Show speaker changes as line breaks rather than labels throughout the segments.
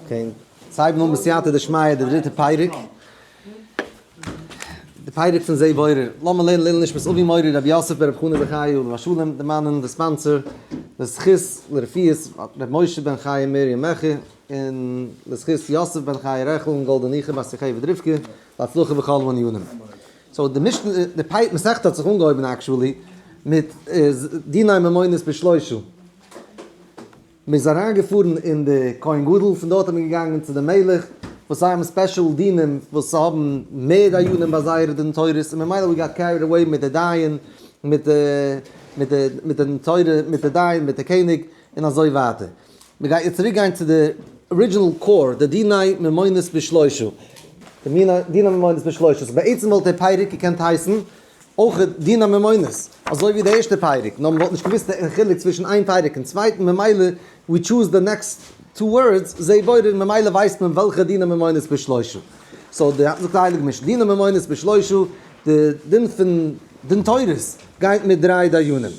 Okay, צייבן אן בסייעתא דשמיא די דריטע פרק, די פרק פון זה בורר. לאמיר לערנען לעילוי נשמת אבי מורי רבי יוסף בן רבי חנא זכאי עליו השלום, דערמאנען די sponsor לזכות לרפואת רבי משה בן חיה מרים מעכי, און לזכות יוסף בן חיה רעכל און גאלדע ניחא בת יוכבד רבקה, להצלחה בכל הענינים. So די משנה, די מסכתא האט זיך אנגעהויבן actually מיט דיני ממונות בשלושה. מען איז אריינגעפארן אין די כהן גדול, פון דארט איז מען געגאנגען צו די מלך, וואס זיי האבן special דינים וואס זיי האבן מער דיינים ביי זייערע דין תורות, און ממילא we got carried away מיט די דיין, מיט די מיט די מיט די דין תורה, מיט די דיין, מיט די קעניג, און אזוי ווייטער. מען גייט יעצט צוריק גיין צו די original core, די דיני ממונות בשלושה. די דיני ממונות בשלושה. So בעצם וואלט דער פרק געקענט הייסן אויך דיני ממונות, אזוי ווי די ערשטע פרק, נאר מ'וואלט נישט געוואוסט די חילוק צווישן איין פרק און צווייטן, ממילא we choose the next two words, זה בורר, ממילא ווייסט מען וועלכע דיני ממונות בשלושה. So די זאגט די הייליגע משנה, דיני ממונות בשלושה, די דין פון דין תורות גייט מיט דריי דיינים.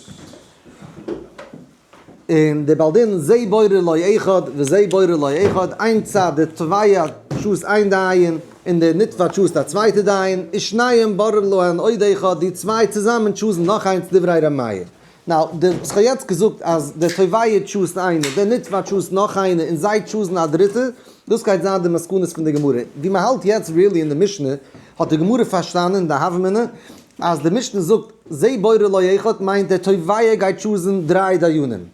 און די בעל דין זה בורר לו אחד וזה בורר לו אחד, איין צד די תובע choose ט איין דיין און די נתבע choose ט א צווייטע דיין, ושניהם בורר להן עוד אחד, די צוויי צוזאמען choose ן נאך איינס דברי ר' מאיר. Now, די וואס כ'האב יעצט געזאגט אז די תובע choose ט איינע, די נתבע choose ט נאך איינע און זיי choose ן א דריטע, דאס גייט זיין די מסקנות פון די גמרא. ווי מ'האלט יעצט really אין די משנה, האט די גמרא פארשטאנען אין די הוה אמינא אז די משנה זאגט זה בורר לו אחד מיינט דער תובע גייט choose ן דריי דיינים,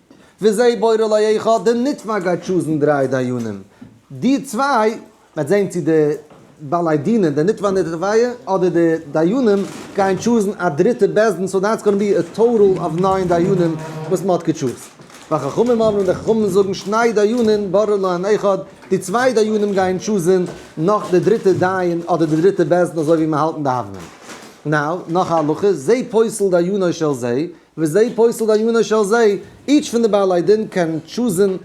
וזה בורר לו אחד דער נתבע גייט choose ן דריי דיינים, די צוויי מ'וועט זען צו די בעלי דינים דער נתבע און דער תובע אדער די דיינים גייען choose ן א דריטע בית דין so that's gonna be a total of ניין דיינים וואס מ'האט גע choose ט. וחכמים אומרים די חכמים זאגן שני דיינין בורר להן אחד די צוויי דיינים גייען choose ן נאך די דריטע דיין אדער די דריטע בית דין אזוי ווי מ'האלט אין די הוה אמינא. Now, נאך א הלכה, זה פוסל דיינו של זה, וזה פוסל דיינו של זה, each פון די בעלי דין קען choose ן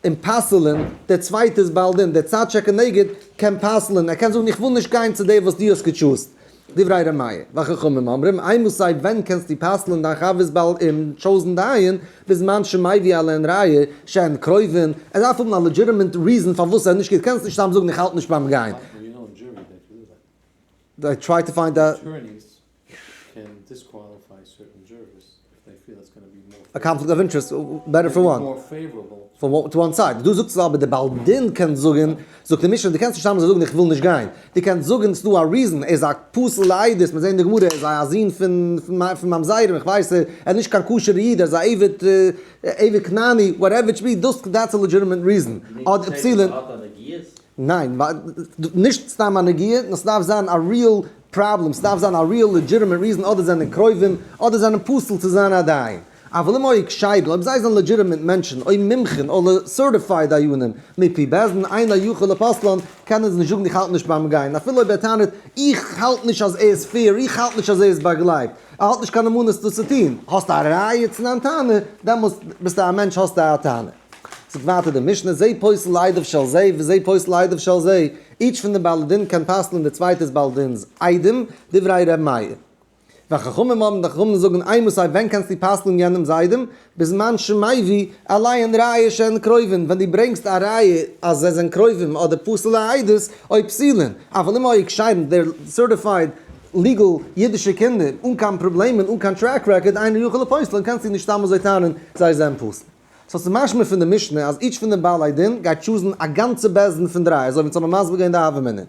און פסל'ן, דער צווייטער'ס בעל דין, דער צד שכנגד, קען פסל'ן, ער קען זאגן איך וויל נישט גיין צו דער וואס דו האסגע choose ט, דברי ר' מאיר, וחכמים אומרים, אימתי ווען קענסטו פסל'ן דיין חבר'ס בעל און choose ן דיין, בזמן שמביא עליהן ראיה, שהן קרובין, ער דארף האבן א legitimate reason פארוואס ער נישט גייט, קענסט נישט סתם זאגן איך האלט נישט ביים גיין. I try to find out.
Attorneys can disqualify certain jurors if they feel it's gonna be more.
A conflict of interest, better for one.
More favorable.
For one, to one side. דו זאגסט אבער די בעל דין קען זאגן, זאגט די משנה, דו קענסט נישט סתם אזוי זאגן איך וויל נישט גיין. דו קענסט זאגן ס'דא א reason, ער איז א פסול לעדות, מיר זעהן אין די גמרא, ער איז א זון פון פון ממזרים, איך ווייס, ער איז נישט קיין כשר'ע איד, ער איז א עבד עבד כנעני, whatever it should be, דאס that's a legitimate reason. אדער פסולין. ניין, נישט סתם א נגיעה, נאר ס'דארף זיין א real problem, ס'דארף זיין א real legitimate reason, אדער זענען קרובים, אדער זענען פסול צו זיין א דיין. אבל אם היו כשרים, אויב זיי זענען legitimate מענטשן, או מומחים, אדער certified דיינים, מפי בית דין, אינו יכול לפוסלן, קענען זיי נישט זאגן איך האלט נישט ביים גיין, אפילו אויב ער טענה'ט איך האלט נישט אז ער איז fair, איך האלט נישט אז ער איז באגלייבט, ער האט נישט קיין נאמנות דאס צו טון, האסט א ראיה צו דיין טענה, דעמאלס ביסטו א מענטש האסטו א טענה. זאגט ווייטער די משנה, זה פוסל עדיו של זה וזה פוסל עדיו של זה, each פון די בעלי דין קען פסל'ן די צווייטע'ס בעל דין'ס עדים, דברי ר' מאיר. וחכמים אומרים, די חכמים זאגן אימתי ווען קענסטו פסל'ן יענעמ'ס עדים, בזמן שמביא עליהן ראיה שהן קרובין, ווען דו ברענגסט א ראיה אז זיי זענען קרובים אדער פסול'ע עדות, או פסולין, אבל אם היו כשרים, they're certified legal אידישע קינדער, אן קיין פראבלעמען, אן קיין track record, אינו יכול לפוסלן, קענסטו נישט סתם אזוי טענה'ן זיי זענען פסול. So ס'איז משמע פון די משנה אז each פון די בעלי דין גייט choose ן א גאנצע בית דין פון דריי, אזוי ווי אונז האבן מסביר געווען די הוה אמינא.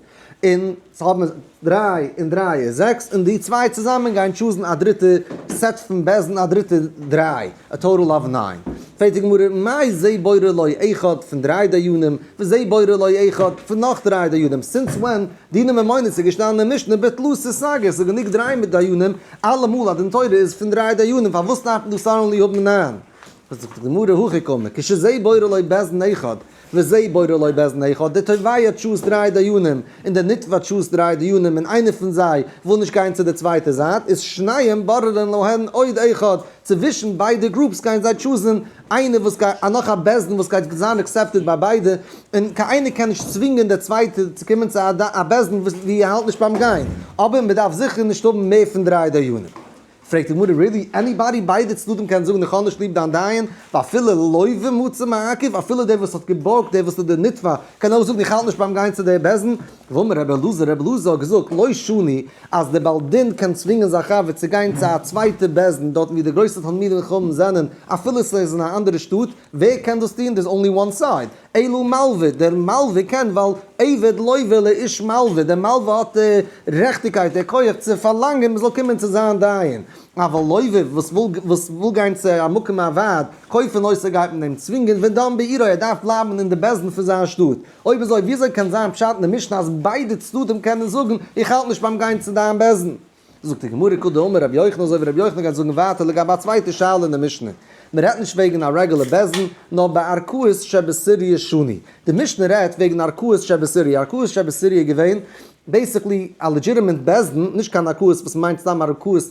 און so האבן מיר דריי און דריי איז זעקס, און די צוויי צוזאמען גייען choose ן א דריטע set פון בית דין א דריטע דריי, א total of ניין. פרעגט די גמרא, מאי זה בורר לו אחד פון דריי דיינים, וזה בורר לו אחד פון נאך דריי דיינים, since when דיני ממונות איז געשטאנען אין משנה בתלתא סגי, ס'איז גענוג דריי מיט דיינים, אלעמאל א דין תורה איז פון דריי דיינים, פארוואס דארף מען דא suddenly האבן ניין? זאגט די גמרא הכי קאמר, כשזה בורר לו בית דין אחד, וזה בורר לו בית דין אחד, דער תובע choose ט דריי דיינים, און דער נתבע choose ט דריי דיינים, און איינער פון זיי וויל נישט גיין צו די צווייטע זייט, איז שניהם בוררין להן עוד אחד, צווישן ביידע groups גייען זיי choose ן איינער וואס גייט, נאך א בית דין וואס גייט זיין accepted ביי ביידע, און קיין איינער קען נישט צווינגען דער צווייטע צו קומען צו א בית דין וואו ער האלט נישט ביים גיין, אבער מען דארף זיכער נישט האבן מער פון דריי דיינים. פרעגט די גמרא, really? Anybody ביידע צדדים קענען זאגן איך האב נישט ליב דיין דיין, ואפילו לוה מצי מעכב, אפילו דער וואס האט געבארגט, דער וואס איז דער נתבע, קען אויך זאגן איך האלט נישט ביים גיין צו דער בית דין. ואמר רבי אלעזר, רבי אלעזר האט געזאגט, לא שנו, אז דער בעל דין קען צווינגען זיין חבר צו גיין צו א צווייטע בית דין, דארטן ווי די גרויסע תלמידי חכמים זענען, אפילו ס'איז אין א אנדערע שטאט, ווער קען דאס טון? There's only one side. אלא מלווה, דער מלווה קען ווייל עבד לוה לאיש מלווה, דער מלווה האט די רעכטיגקייט, די כח צו פארלאנגען מען זאל קומען צו זיין דיין, אבל לוה וואס וויל וואס וויל גיין צו א מקום הוועד כופין אותו גייט מען אים צווינגען ודן בעירו ער דארף בלייבן אין די בית דין פון זיין שטאט, אויב אזוי וויאזוי קען זיין פשט אין די משנה אז ביידע צדדים קענען זאגן איך האלט נישט ביים גיין צו דיין בית דין? זאגט די גמרא כדאמר רבי יוחנן אזוי ווי רבי יוחנן גייט זאגן ווייטער לגבי א צווייטע שאלה אין די משנה, מען רעדט נישט וועגן א רעגולער בית דין נאר בערכאות שבסוריא שנו, די משנה רעדט וועגן ערכאות שבסוריא, ערכאות שבסוריא איז געווען basically א legitimate בית דין, נישט קיין ערכאות וואס מיינט סתם ערכאות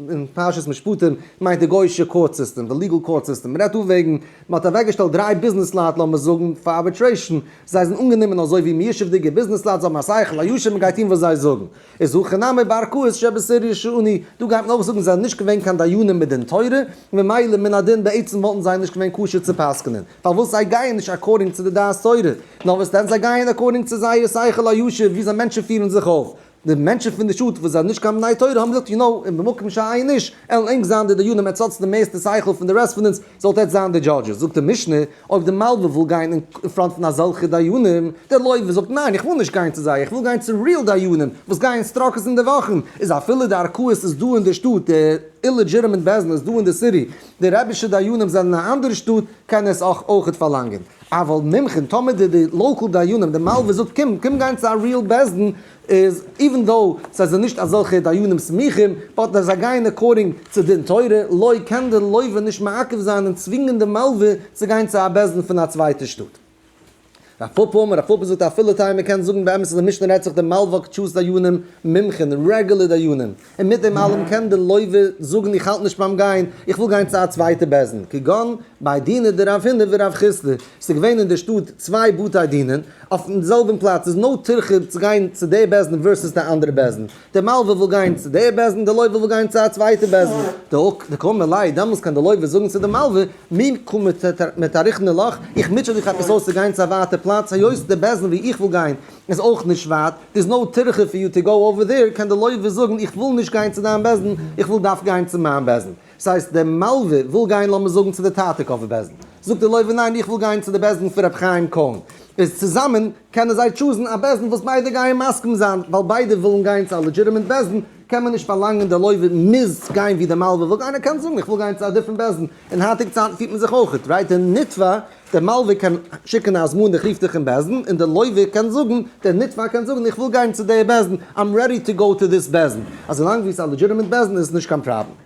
אין פרשת משפטים מיינט די גוי'אישע court system, די legal court system, מען רעדט דא וועגן מען האט אוועקגעשטעלט דריי ביזנעסלייט לאמיר זאגן פאר arbitration, זיי זענען אנגענומען אזוי ווי מיושב'דיגע ביזנעסלייט, זיי האבן א שכל הישר מען גייט טון וואס זיי זאגן. איז הכא נמי בערכאות שבסוריא שנו, דא גייט מען אויך זאגן זיי זענען נישט געווען קיין דיינים מדין תורה, ממילא מן הדין בעצם וואלטן זיי נישט געווען כשר צו פסק'נען, פארוואס זיי גייען נישט according צו די דעת תורה, נאר וואס דען זיי גייען according צו זייער שכל הישר ווי זיי מענטשן פירן זיך אויף, די מענטשן פון די שטאט וואס זענען נישט קיין בני תורה האבן געזאגט you know און במקום שאין איש עלן ענק זיין די דיינים עטס האטס די מערסטע שכל פון די rest פון אונז זאלט עטס זיין די judges, זאגט די משנה אויב די מלווה וויל גיין אין front פון אזעלכע דיינים, דער לוה זאגט ניין איך וויל נישט גיין צו זיי איך וויל גיין צו real דיינים וואס גייען סטראקעס אין די וואכן, איז אפילו די ערכאות איז דא אין די שטאט, די illegitimate בית דין איז דא אין די city, די רבי'שע דיינים זענען אין א אנדערע שטאט, קען עס אויך אויכעט פארלאנגען. אבל מומחים, טאמער די די local דיינים, די מלווה זאגט קום קום גיין צו א real בית דין, איז even though זיי זענען נישט אזעלכע דיינים סמוכים, but זיי גייען according צו דין תורה, לא קען די לוה נישט מעכב זיין און צווינגען די מלווה צו גיין צו א בית דין פון א צווייטע שטאט. רב פפא אמר, רב פפא זאגט אפילו תימא מ'קען זאגן באמת אז די משנה רעדט זיך די מלווה choose דיינים מומחים, רעגולער דיינים, און מיט דעם אלעם קען די לוה זאגן איך האלט נישט ביים גיין, איך וויל גיין צו א צווייטע בית דין, כגון בי דינא דרב הונא ורב חסדא, ס'איז געווען אין די שטאט צוויי בתי דינין, אויפן זעלבן פלאץ איז no טירחא צו גיין צו די בית דין versus די אנדערע בית דין, די מלווה וויל גיין צו די בית דין, די לוה וויל גיין צו א צווייטע בית דין, דקאמר ליה, דעמאלס קען די לוה זאגן צו די מלווה, מי קא מטרחנא לך, איך מוטשע דיך עפעס אויס צו גיין צו א ווייטע פלאץ, היות די בית דין ווי איך וויל גיין איז אויך נישט ווייט, there's no טירחא for you to go over there, קען די לוה זאגן איך וויל נישט גיין צו דיין בית דין, איך וויל דווקא גיין צו מיין בית דין. ס'הייסט דער מלווה וויל גיין לאמיר זאגן צו די טאטיקאווער בית דין, זאגט דער לוה ניין איך וויל גיין צו די בית דין פון רבי חיים קאהן, איז צוזאמען קענען זיי choose ן א בית דין וואס ביידע גייען מסכים זיין, ווייל ביידע ווילן גיין צו א legitimate בית דין, קען מען נישט פארלאנגען דער לוה מוז גיין ווי דער מלווה וויל גיין, ער קען זאגן איך וויל גיין צו א different בית דין, אין היינטיגע צייטן פירט מען זיך אויכעט, right, דער נתבע, דער מלווה קען שיקן א הזמנה איך רוף דיך אין בית דין, און דער לוה קען זאגן, דער נתבע קען זאגן איך וויל גיין צו דער בית דין, I'm ready to go to this בית דין, אזוי לאנג ווי עס איז א legitimate בית דין איז עס נישט קיין פראבלעם.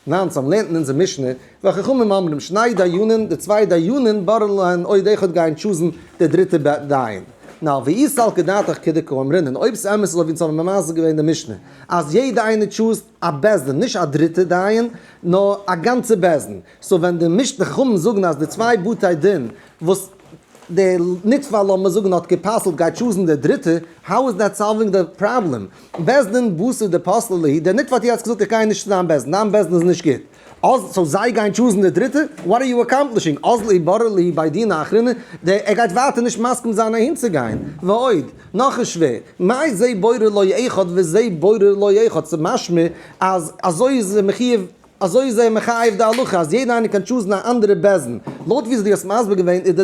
ניין, צום לערנט אין אונזער משנה, וחכמים אומרים שני דיינין, די צוויי דיינין בוררין להן עוד אחד גייען choose ן די דריטע דיין. נאר ואי סלקא דעתך כדקאמרינן, אויב ס'אמת איז אזוי ווי אונז האבן ממאס געווען די משנה, אז יעדע איינער choose ט א בית דין, נישט א דריטע דיין, נאר א גאנצע בית דין. so ווען די משנה חכמים זאגן אז די צוויי בתי דין וואס די נתבע לאמיר זאגן האט גע'פסל'ט גייט choose ן די דריטע, how is that solving the problem? בית דין בתר דפסלי להו, דער נתבע האט יעצט געזאגט איך גיי נישט צו דיין בית דין, דיין בית דין איז נישט גוט. אז so זיי גייען choose ן די דריטע? What are you accomplishing? אזלי ברר להו בי דינא אחרינא, דער ער גייט ווייטער נישט מסכים זיין אהינצוגיין. ועוד, נאך איז שווער, מאי זה בורר לו אחד וזה בורר לו אחד, ס'משמע אז אזוי איז ער מחיוב אזוי איז ער מחייב די הלכה אז יעדער איינער קען choose ן א אנדערע בית דין. לויט ווי דו האסט מסביר געווען איז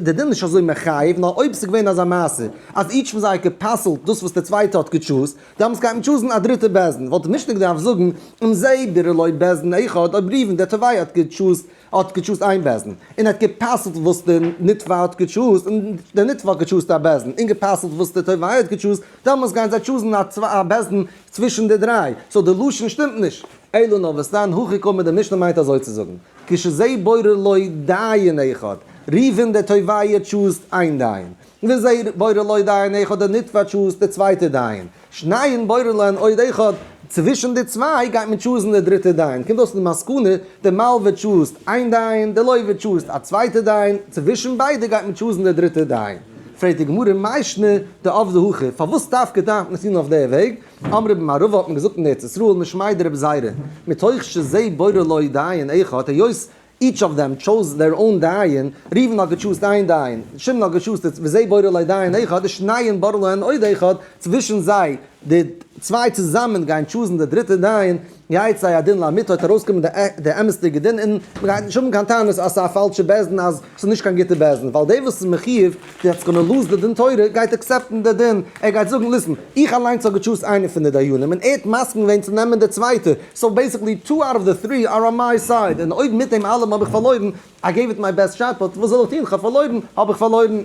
די דין נישט אזוי מחייב, נאר אויב ס'איז געווען אזא מעשה אז each פון זיי האט גע'פסל'ט דאס וואס דער צווייטער האט גע choose ט, דאמאלס גייט מען choose ן א דריטע בית דין. וואלט די משנה געדארפט זאגן אם זה בירר לו בית דין אחד, אויב ראובן דער תובע האט גע choose ט האט גע choose ט איין בית דין, און האט גע'פסל'ט וואס דער נתבע האט גע choose ט, און דער נתבע האט גע choose ט א בית דין, און גע'פסל'ט וואס דער תובע האט גע choose ט, דאמאלס גייען זיי choose ן א בית דין צווישן די דריי. So די לשון שטימט נישט. אלא נאר וואס דען הכי קאמר די משנה מיינט אזוי צו זאגן, כשזה בורר לו דיין אחד, ראובן דער תובע choose ט איין דיין, וזה בורר לו דיין אחד דער נתבע choose ט די צווייטע דיין, שניהם בוררין להן עוד אחד, צווישן די צוויי גייט מען choose ן די דריטע דיין, קומט אויס די מסקנא, די מלווה choose ט איין דיין, די לוה choose ט א צווייטע דיין, צווישן ביידע גייט מען choose ן די דריטע דיין. פרעגט די גמרא, מאי שנא דעבדי הכי, פארוואס דווקא דארף מען עס טון אויף די וועג? אמרי במערבא האט מען געזאגט אין ארץ ישראל משמיה דרבי זירא, מתוך שזה בורר לו דיין אחד, היות each of them chose their own דיין, ראובן האט געטשוזט איין דיין, שמעון האט געטשוזט די וזה בורר לו דיין אחד, די שניהם ברור להן עוד אחד, צווישן זיי די צוויי צוזאמען גייען טשוזן די דריטע דיין, יצא הדין לאמיתו וועט ארויסקומען די אמת'דיגע דין און מ'גייט נישט האבן קיין טענות אז ס'איז א פאלשע בית דין אז ס'איז נישט קיין גוטע בית דין, ווייל דער וואס איז מחיוב that's gonna lose די דין תורה גייט עקסעפטן די דין, ער גייט זאגן listen, איך אליינס האב געטשוזט איינע פון די דיינים און ער האט מסכים געווען צו נעמען די צווייטע, so basically two out of the three are on my side, און אויב מיט דעם אלעם האב איך פארלוירן, I gave it my best shot, but וואס זאל איך טון, איך האב פארלוירן, האב איך פארלוירן.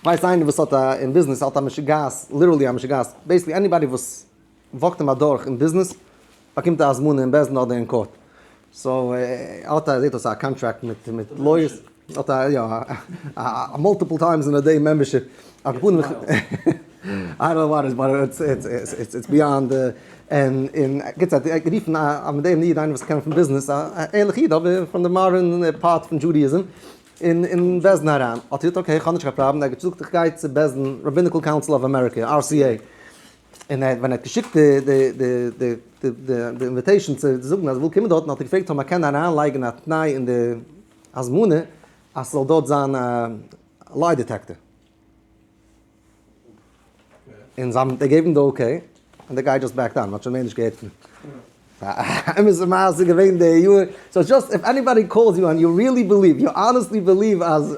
כ'ווייס איינער וואס האט א אין ביזנעס האט א משוגעת, literally א משוגעת, basically anybody וואס וואקט אים אדורך אין ביזנעס באקומט א הזמנה אין בית דין אדער אין court, so ער האט א זעט אויס א contract מיט מיט lawyers, האט א יא א multiple times in a day membership, על כל פנים I don't know what is but it's it's it's beyond און און קיצור האט ער גערופן א מיט דעם איד איינער וואס קען פון ביזנעס א ערליכע איד אבער פון די modern part פון Judaism אין אין בית דין אריין, האט ער געזאגט okay איך האב נישט קיין פראבלעם, ער האט געזאגט איך גיי צו בית דין Rabbinical Council of America, RCA, און ער ווען ער האט געשיקט די די די די די די invitation צו זאגן אז ער וויל קומען דארטן האט ער געפרעגט אויב מען קען אריינלייגן א תנאי אין די הזמנה אז ס'זאל דארט זיין א lie detector. און זיי האבן געגעבן די okay, און די guy just backed down, מ'האט שוין מער נישט געהערט פון אים. אמת'ע מעשה געווען די יאר, so just if anybody calls you and you really believe, you honestly believe אז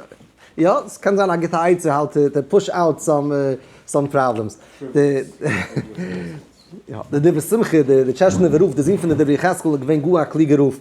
יא, ס'קען זיין א גוטע עצה how to push out some problems. די דברי שמחה, די טשעשנעווער רב, די זון פון די דברי יחזקאל איז געווען גאר א קלוגער רב.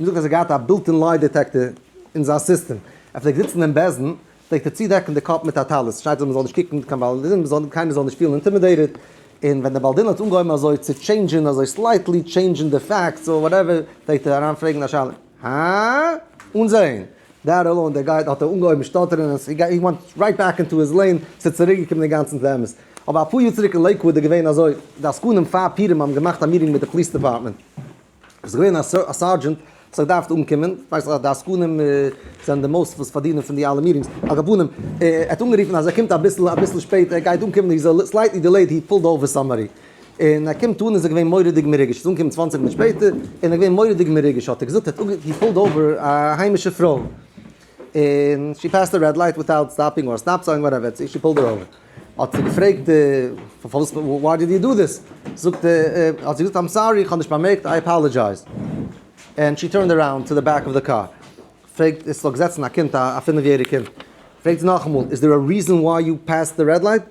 מ'זאגט אז ער האט געהאט א built-in lie detector אין זיין סיסטעם. ער פלעגט זיצן אין בית דין, פלעגט ער צודעקן די קאפ מיט א טלית, שטייט אז מ'זאל נישט קוקן קיין בעל דין, מ'זאל קיינער זאל נישט פילן intimidated, און ווען דער בעל דין האט אנגעהויבן אזוי צו טשעינדזשען, אזוי slightly טשעינדזשען די facts or whatever, פלעגט ער אריין פרעגן א שאלה, הא? אן זעהן. That alone, דער guy האט ער אנגעהויבן שטאטערן, און he went right back into his lane, ס'איז צוריק געקומען אינגאנצן צו די אמת. אבער אפאר יאר צוריק אין לעיקוואוד איז געווען אזוי, די עסקנים פאר פורים האבן געמאכט א meeting מיט די police department, עס איז געווען א sergeant וואס האט געדארפט אנקומען, ווייסט אז די עסקנים זענען די most וואס פארדינען פון די אלע meetings, על כל פנים ער האט אנגערופן אז ער קומט אביסל אביסל שפעט, ער גייט אנקומען, he is slightly delayed, he pulled over somebody, און ער קומט אן איז ער געווען מורא'דיג מרוגש, איז אנגעקומען 20 מינוט שפעטער, און ער געווען מורא'דיג מרוגש, האט ער געזאגט, ער האט he pulled over א היימישע פרוי, און she passed the red light without stopping or stop sign whatever, she pulled her over. האט זי געפרעגט פארוואס why did you do this? זאגט ער, האט זי געזאגט I'm sorry איך האב נישט באמערקט I apologize. And she turned around to the back of the car. פרעגט, עס איז געזעצן א קינד א פינף יעריג קינד. פרעגט זי נאכאמאל is there a reason why you passed the red light?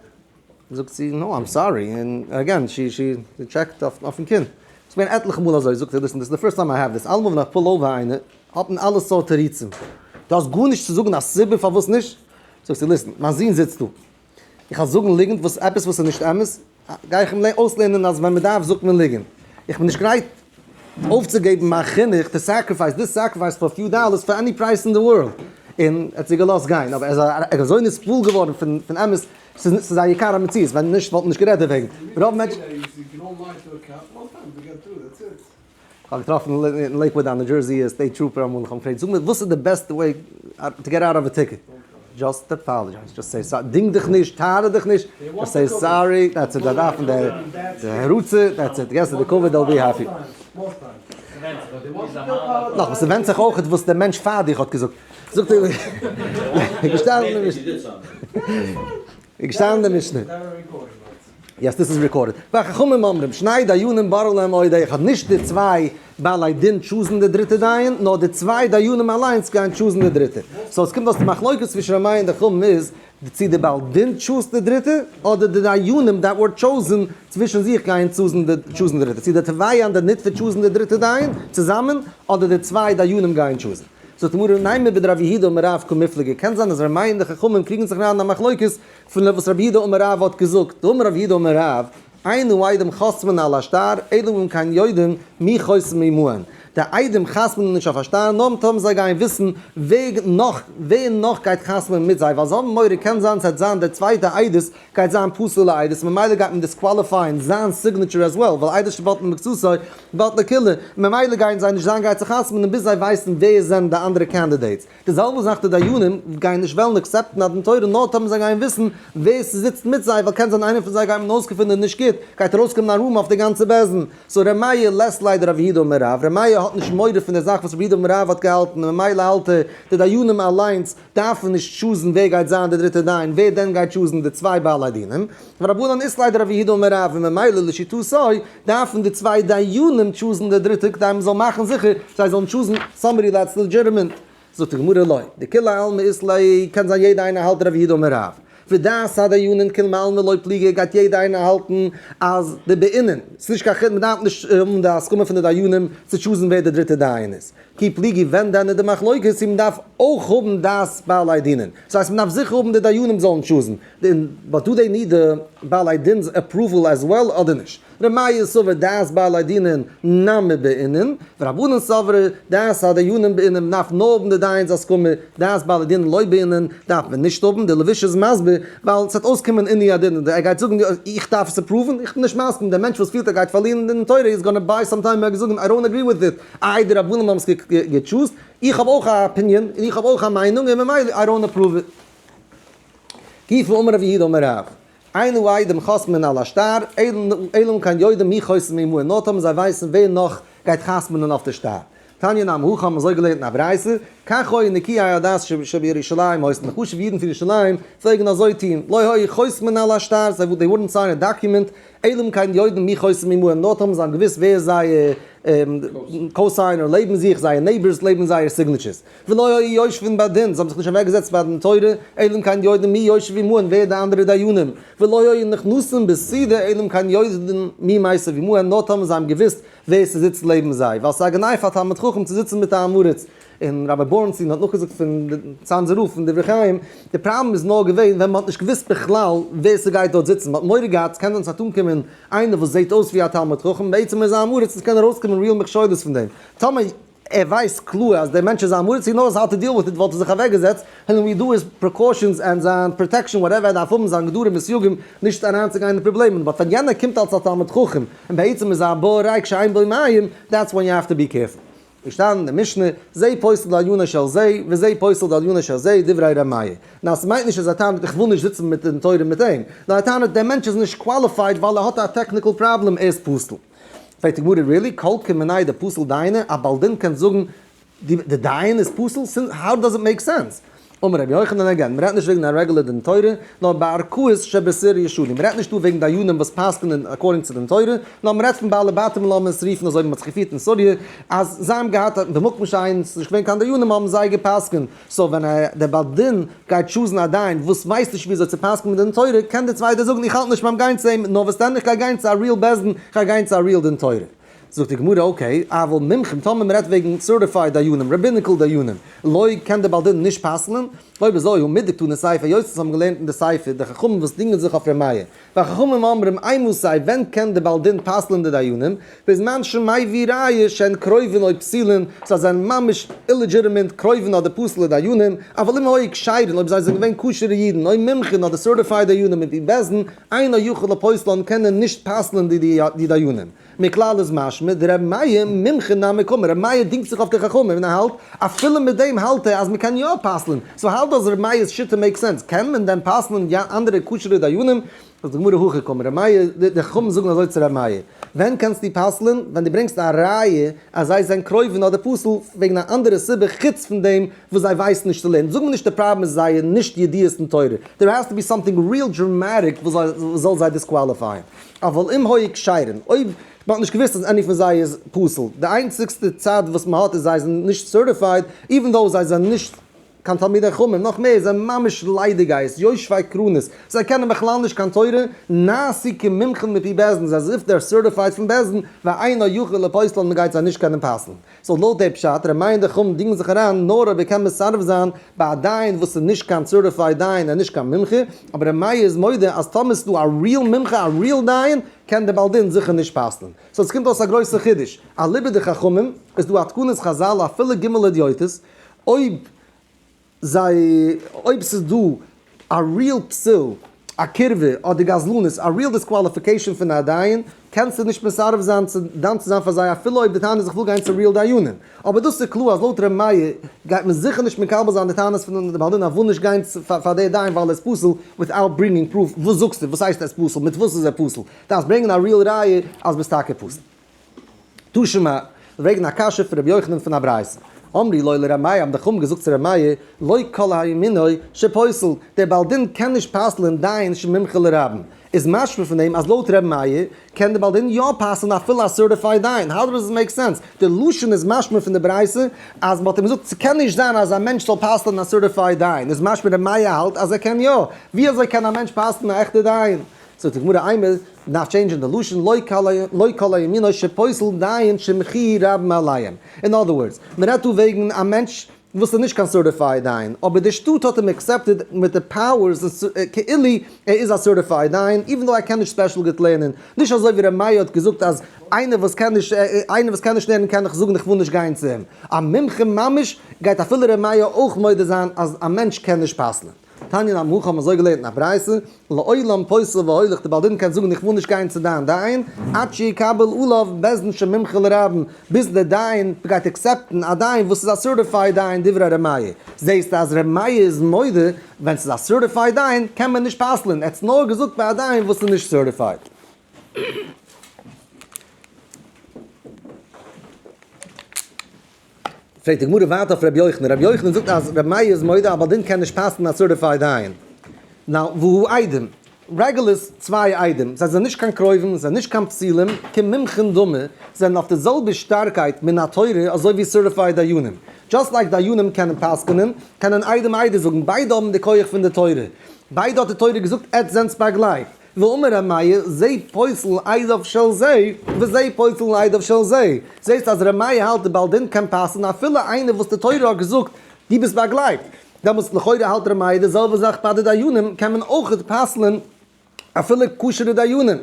זאגט זי no I'm sorry און again she she checked אויפן קינד. ס'איז געווען עטליכע מאל אזוי, זאגט ער listen this is the first time I have this, אלעמאל ווען איך pull over איינער האט מען אלע סארט תירוצים. דו האסט גארנישט צו זאגן א סיבה פארוואס נישט? זאגט זי listen, מיין זון זיצט דא, איך וועל זאגן ליגנט וואס עפעס וואס איז נישט אמת, גיי איך אים אויסלערנען אז ווען מען דארף זאגט מען ליגנט, איך בין נישט גרייט אויפצוגעבן מיין חינוך to sacrifice this sacrifice for few dollars for any price in the world, און ער האט זי געלאזט גיין, אבער ער איז אזוי נתפעל געווארן פון אמת, ס'איז א יקר המציאות, ווען נישט וואלט מען נישט גערעדט דערוועגן, רוב מענטשן. כ'האב געטראפן אין לעיקוואד א ניו דזשערסי state trooper אמאל, איך האב אים געפרעגט, זאג מיר וואס איז די בעסטע way to get out of a ticket? Just apologize, just say sorry, דינג דיך נישט, טענה דיך נישט, just say sorry, that's it, זיי דארפן די הרצה, that's it, געסט די כבוד, they'll be happy. נאך, ס'ווענדט זיך אויך וואס דער מענטש פאר דיך האט געזאגט. זאגט ער, געשטאנען אין די משנה. Yes, this is recorded. וחכמים אומרים, שני דיינים ברור להם עוד אחד, נישט די צוויי בעלי דין טשוזן די דריטע דיין, נאר די צוויי דיינים אליינס גייען טשוזן די דריטע. So עס קומט אויס די מחלוקת צווישן ר' מאיר און די חכמים איז, צו די בעל דין טשוזט די דריטע, אדער די דיינים that were chosen צווישן זיך גייען טשוזן די דריטע. צו די תובע און די נתבע טשוזן די דריטע דיין צוזאמען, אדער די צוויי דיינים גייען טשוזן. זאגט די גמרא, נימא בדרב יהודה אמר רב קמיפלגי, קען זיין אז ר' מאיר און די חכמים קריגן זיך אריין אין א מחלוקת פון וואס רב יהודה אמר רב האט געזאגט, דאמר רב יהודה אמר רב, אין העדים חותמין על השטר, אלא אם כן יודעים מי חותם עמהן. די עדים חתמ'נען נישט אויף א שטר, נאר טאמער זיי גייען וויסן ווער נאך ווער נאך גייט חתמ'נען מיט זיי, ווייל זיי האבן מורא קען זיין ס'וועט זיין דער צווייטע עדות גייט זיין פסול'ע עדות, ממילא גייט מען disqualify ען זיין signature as well, ווייל עדות שבטלה מקצתו בטלה כולה, ממילא גייען זיי נישט זיין גרייט צו חתמ'נען ביז זיי ווייסן ווער זענען די אנדערע candidates. די זעלבע זאך די דיינים גייען נישט וועלן accept ן א דין תורה נאר טאמער זיי גייען וויסן ווער ס'זיצט מיט זיי, ווייל קען זיין איינער פון זיי גייט מען אויסגעפינען נישט גוט, גייט ארויסקומען א rumor אויף די גאנצע בית דין. So ר' מאיר לית ליה דרב יהודה אמר רב, ר' מאיר האט נישט מורא פון די זאך וואס רב יהודה אמר רב האט געהאלטן און ממילא האלט ער די דיינים אליינס דארפן נישט choose ן ווער גייט זיין די דריטע דיין, ווער דען גייט choose ן די צוויי בעלי דינים, ורבנן אית להו דרב יהודה אמר רב און ממילא לשיטתו דארפן די צוויי דיינים choose ן די דריטע כדי מען זאל מאכן זיכער זיי זאלן choose ן somebody that's legitimate. זאגט די גמרא לא, דכולי עלמא אית להו, קען זיין יעדע איינער האלט רב יהודה אמר רב, ודעת הדיינין כולי עלמא לא פליגי גייט יעדע איינער האלטן אז די בעינן, ס'נישט קיין חילוק מ'דארף נישט האבן די הסכמה פון די דיינים צו choose ן ווער די דריטע דיין איז, כי פליגי ווען דען איז די מחלוקת צו מ'דארף אויך האבן דעת בעלי דינין, ס'הייסט מ'דארף זיכער האבן די דיינים זאלן choose ן, but do they need די בעלי דין'ס approval as well אדער נישט? ר' מאיר סבר דעת בעלי דינין נמי בעינן, ורבנן סברי דעת הדיינין בעינן, מ'דארף נאר האבן די דיין'ס הסכמה, דעת בעלי דינין לא בעינן דארף מען נישט האבן, די לבוש איז מסביר, ווייל ס'וועט אויסקומען עינוי הדין, ער גייט זאגן איך דארף עס approve ן, איך בין נישט מסכים, דער מענטש וואס פילט ער גייט פארלירן דין תורה איז gonna buy some time, ער גייט זאגן I don't agree with it, איי די רבנים האבן עס גע choose ט, איך האב אויך א opinion און איך האב אויך א מיינונג און ממילא I don't approve it. גופא אמר רב יהודה אמר רב, אין העדים חותמין על השטר, אלא אם כן יודעים מי חותם עמהן, נאר טאמער זיי ווייסן ווער נאך גייט חתמ'נען אויף די שטר. תניא נמי הכי האבן אזוי געלערנט אין א ברייתא, כך היו נקיי הדת שבירושלים עושין, די חשוב'ע אידן פון ירושלים פלעגן אזוי טון, לא היו חותמין על השטר, זיי they wouldn't sign a document, אלא אם כן יודעים מי חותם עמהן, נאר טאמער זיי האבן געוואוסט ווער זייער co-signer לעבן זיך, זייער neighbors לעבן זייער signatures. ולא היו יושבין בדין, זיי האבן זיך נישט אוועקגעזעצט ביי דין תורה, אלא אם כן יודעים מי יושב עמהן, ווער די אנדערע דיינים, ולא היו נכנסין בסעודה, אלא אם כן יודעים מי מיסב עמהן, נאר טאמער זיי האבן געוואוסט ווער ס'זיצט לעבן זיי, ווייל ס'איז א גנאי פאר תלמיד חכם צו זיצן מיט א עם הארץ, און Rabbi בורנסטין האט נאכגעזאגט פון צאנזער רב פון דברי חיים, די פראבלעם איז נאר געווען ווען מ'האט נישט געוואוסט בכלל ווער ס'גייט דארט זיצן, מ'האט מורא געהאט ס'קען זיין ס'וועט אנקומען איינער וואס זעט אויס ווי א תלמיד חכם, בעצם איז א עם הארץ און ס'קען ארויסקומען real מכשולות פון דעם, טאמער. ער ווייסט קלאר אז דער מענטש איז עם הארץ, he knows how to deal with it, וואלט ער זיך אוועק געזעצט, און ווי דא איז precautions and זיין protection whatever ער דארף האבן זיין גדרים און סייגים נישט אריינצוגיין אין פראבלעמען, but ווען יענער קומט אלס א תלמיד חכם און בעצם איז א בור ריק שאין בו מים, that's when you have to be careful. געשטאנען אין די משנה, זה פוסל דיינו של זה, וזה פוסל דיינו של זה, דברי ר' מאיר. נאר ס'מיינט נישט אז ער טענה'ט איך וויל נישט זיצן מיט דין תורה מיט אים, נאר ער טענה'ט דער מענטש איז נישט qualified ווייל ער האט א technical problem ער איז פסול. פרעגט די גמרא really? כל כמיניה דפסיל דיינא, א בעל דין קען זאגן די דיין איז פסול? How does it make sense? אמר רבי יוחנן again, מ'רעדט נישט וועגן א רעגולער דין תורה, נאר בערכאות שבסוריא שנו, מ'רעדט נישט דא וועגן דיינים וואס פסק'נען according צו דין תורה, נאר מ'רעדט פון בעלי בתים לאמיר עס רופן אזוי ווי מ'האט זיך געפירט אין סוריא, אז זיי האבן געהאט במקום שאין ס'נישט געווען קיין דיינים האבן זיי גע'פסק'נט, so ווען דער בעל דין גייט choose ן א דיין וואס ווייסט נישט וויאזוי צו פסק'ן מיט דין תורה, קען דער צווייטער זאגן איך האלט נישט ביים גיין צו אים, נאר וואס דען איך גיי גיין צו א real בית דין, איך גיי גיין צו א real דין תורה. זאגט די גמרא okay, אבל מומחים, טאמער מען רעדט וועגן certified דיינים, rabbinical דיינים, לא קען דער בעל דין נישט פסל'ן, אויב אזוי הא מדקתני סיפא, היות אונז האבן געלערנט אין די סיפא די חכמים וואס דינגען זיך אויף ר' מאיר, וחכמים אומרים אימתי ווען קען די בעל דין פסל'ן די דיינים, בזמן שמביא ראיה שהן קרובין או פסולין, זיי זענען ממש illegitimate קרובין אדער פסול'ע דיינים, אבל אם היו כשרין אויב זיי זענען געווען כשר'ע אידן או מומחין אדער certified דיינים מפי בית דין, אינו יכול לפוסלן קען ער נישט פסל'ן די דיינים. מכלל איז משמע דר' מאיר מומחין נמי קאמר, ר' מאיר דינגט זיך אויף די חכמים און ער האלט, אפילו מיט דעם האלט ער אז מען קען יא פסל'ן, so how does ר' מאיר'ס שיטה make sense, קען מען דען פסל'ן אנדערע כשר'ע דיינים? זאגט די גמרא הכי קאמר ר' מאיר, די חכמים זאגן אזוי צו ר' מאיר, ווען קענסטו פסל'ן? ווען דו ברענגסט א ראיה אז זיי זענען קרובים אדער פסול וועגן א אנדערע סיבה חוץ פון דעם וואס זיי ווייסן נישט צו לערנען, זאג מיר נישט די פראבלעם איז זייער נישט ידיעות אין תורה, there has to be something real dramatic וואס זאל זיי disqualify ען. אבל אם היו כשרין, אויב מ'האט נישט געוואוסט אז any פון זיי איז פסול, די איינציגסטע צד וואס מ'האט איז זיי זענען נישט certified, even though זיי זענען נישט קיין תלמידי חכמים, נאך מער, זיי זענען ממש ליידיגייערס, יושבי קרנות, זיי קענען בכלל נישט קיין תורה, נעשו כמומחין מפי בית דין, as if they're certified פון בית דין, ואינו יכול לפוסלן, מען גייט זיי נישט קענען פסל'ן. So לויט די פשט, ר' מאיר און די חכמים דינגען זיך אריין נאר אויב ער קען מסרב זיין ביי א דיין וואס איז נישט קיין certified דיין און נישט קיין מומחה, אבער ר' מאיר איז מודה אז טאמער ס'איז דא א real מומחה א real דיין קען דער בעל דין זיכער נישט פסל'ן. So עס קומט אויס א גרויסע חידוש, אליבא דחכמים איז דא א תקנת חזל אפילו ג' הדיוטות אויב זיי אויב ס'איז דא א real פסול, א קירבה אדער גזלנות, א real disqualification פון א דיין, קענסטו נישט מסרב זיין צו דן צו זיין פאר זיי אפילו אויב די טענה איז איך וויל גיין צו real דיינים. אבער דאס איז קלאר אז לויט ר' מאיר גייט מען זיכער נישט מקבל זיין די טענות פון די בעל דין אז וויל נישט גיין פאר די דיין ווייל ער איז פסול without bringing proof, וואס זאגסטו? וואס הייסט ער איז פסול? מיט וואס איז ער פסול? דארפסט ברענגען א real ראיה אז ביסט טאקע פסול. תא שמע, וועגן א קשיא פון רבי יוחנן פון א ברייתא. אמרו לו לר' מאיר, האבן די חכמים געזאגט צו ר' מאיר, לא כל הימינוי שפוסל, דער בעל דין קען נישט פסל'ען דיין שמומחה לרבים. איז משמע פון דעם אז לויט ר' מאיר קען דער בעל דין יא פסל'ן אפילו א certified דיין. How does it make sense? די לשון איז משמע פון די ברייתא אז מ'האט אים געזאגט ס'קען נישט זיין אז א מענטש זאל פסל'ען א certified דיין. איז משמע ר' מאיר האלט אז ער קען יא. ווי אזוי קען א מענטש פסל'ן א עכטע דיין? זאגט די גמרא אימא, מ'דארף change ן די לשון, לא כל הימינו שפוסל דיין שמחי רבים עליהם. In other words, מ'רעדט דא וועגן א מענטש וואס איז נישט קיין certified דיין, אבער די שטאט האט אים accepted מיט די powers כאילו ער איז א certified דיין, even though ער קען נישט special גוט לערנען. נישט אזוי ווי ר' מאיר האט געזאגט אז איינער וואס קען נישט איינער וואס קען נישט לערנען קען דאך זאגן איך וויל נישט גיין צו אים. א מומחה ממש גייט אפילו ר' מאיר אויך מודה זיין אז א מענטש קען נישט פסל'ען. תניא נמי הכי האבן אזוי געלערנט אין א ברייתא, לעולם פוסל והולך, די בעל דין קען זאגן איך וויל נישט גיין צו דיין דיין, עד שיקבל עליו בית דין שמומחה לרבים, ביז דער דיין גייט accept ן א דיין וואס איז א certified דיין דברי ר' מאיר, זעהסטו אז ר' מאיר איז מודה ווען ס'איז א certified דיין קען מען נישט פסל'ען, ער האט עס נאר געזאגט ביי א דיין וואס איז נישט certified. פרעגט די גמרא ווייטער אויף רבי יוחנן, רבי יוחנן זאגט אז רבי מאיר איז מודה אז בעל דין קען נישט פסל'ן א certified דיין. Now, והא עדים? Regulars צוויי עדים, זיי זענען נישט קיין קרובים, זיי זענען נישט קיין פסילים, כמומחין דמי, זענען אויף די זעלבע שטארקייט מן התורה אזוי ווי certified דיינים. Just like דיינים קענען פסק'נען, קענען עדים עדות זאגן, ביידע האבן די כח פון די תורה. ביידע האט די תורה געזאגט עטס זענטס באגלייבט. ואמר ר' מאיר, זה פוסל עדיו של זה, וזה פוסל עדיו של זה. זעסט אז ר' מאיר האלט די בעל דין קען פסל'ן אפילו איינער וואס די תורה האט געזאגט דו ביסט באגלייבט. דעמאלטס לכאורה האלט ר' מאיר די זעלבע זאך ביי די דיינים קען מען אויכעט פסל'ן אפילו כשר'ע דיינים.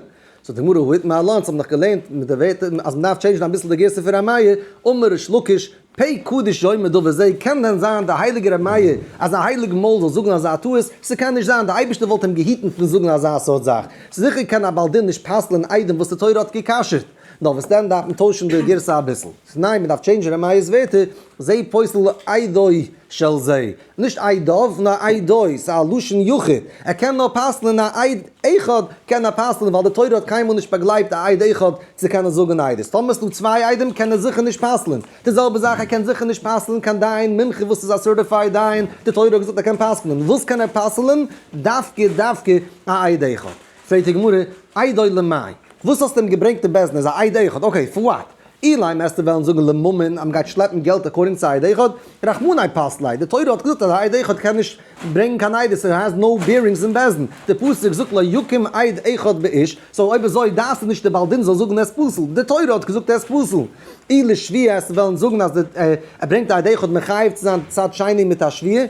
זאגט די גמרא הא איתמר עלה, אונז האבן דאך געלערנט מיט די ווערטער אז מ'דארף change ן אביסל די גירסא פון ר' מאיר, אמר ריש לקיש, פה קדוש יאמר דבר זה, קען דען זיין די הייליגע ר' מאיר אז א הייליג מויל זאל זאגן אזא טעות? ס'קען נישט זיין, די אייבערשטער וואלט אים געהיטן פון זאגן אזא סארט זאך. זיכער קען א בעל דין נישט פסל'ען עדים וואס די תורה האט גע'כשר'ט. נאר וואס דען דארף מען טוישן די גירסא אביסל? ניין, מ'דארף change ן ר' מאיר'ס ווערטער, זה פוסל עדו של זה. נישט עדיו, נאר עדו, ס'איז א לשון יחיד. ער קען נאר פסל'ען א עד אחד, קען ער פסל'ען ווייל די תורה האט קיינמאל נישט באגלייבט א עד אחד צו קענען זאגן עדות. טאמער ס'דא צוויי עדים קען ער זיכער נישט פסל'ען. די זעלבע זאך ער קען זיכער נישט פסל'ען קיין דיין מומחה וואס איז א certified דיין, די תורה האט געזאגט ער קען פסק'נען. וואס קען ער פסל'ען? דווקא דווקא א עד אחד. פרעגט די גמרא, עדו למאי? וואס האסטו אים געברענגט אין בית דין? איז א עד אחד, okay, for what? אילימא וועסטו וועלן זאגן לממון אז מ'גייט שלעפן געלט according צו עד אחד, רחמנא פסליה, די תורה האט געזאגט אז א עד אחד קען נישט ברענגן קיין עדות, ער has no bearings אין בית דין, די פסוק זאגט לא יקום עד אחד באיש, so אויב אזוי דארפסטו נישט די בעל דין זאל זאגן עס פסול, די תורה האט געזאגט עס פסול. אי לשבועה וועסטו וועלן זאגן אז ער ברענגט א עד אחד מחייב צו זיין צד שני מיט א שבועה,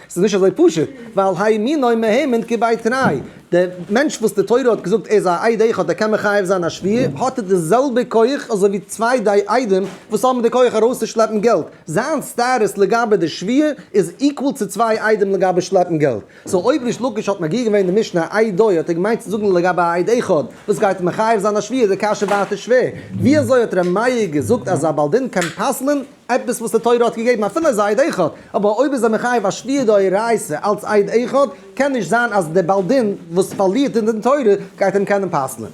ס'איז נישט אזוי פשוט, ווייל הימינו מהימן כבי תרי, דער מענטש וואס די תורה האט געזאגט ער איז א עד אחד ער קען מחייב זיין א שבועה, האט ער די זעלבע כח אזוי ווי צוויי די עדים וואס האבן די כח ארויסצושלעפן געלט, זיין status לגבי די שבועה איז equal צו צוויי עדים לגבי שלעפן געלט. So אויב ריש לקיש האט מגיה געווען די משנה עדו האט ער געמיינט צו זאגן לגבי א עד אחד וואס גייט מחייב זיין א שבועה איז די קשיא ווייטער שווער, ווי אזוי האט ר' מאיר געזאגט אז א בעל דין קען פסל'ן עפעס וואס די תורה האט געגעבן אפילו איז א עד אחד, אבער אויב איז ער מחייב א שבועה דאורייתא אלץ עד אחד, קען נישט זיין אז דער בעל דין וואס פארלירט אין דין תורה גייט אים קענען פסל'ען.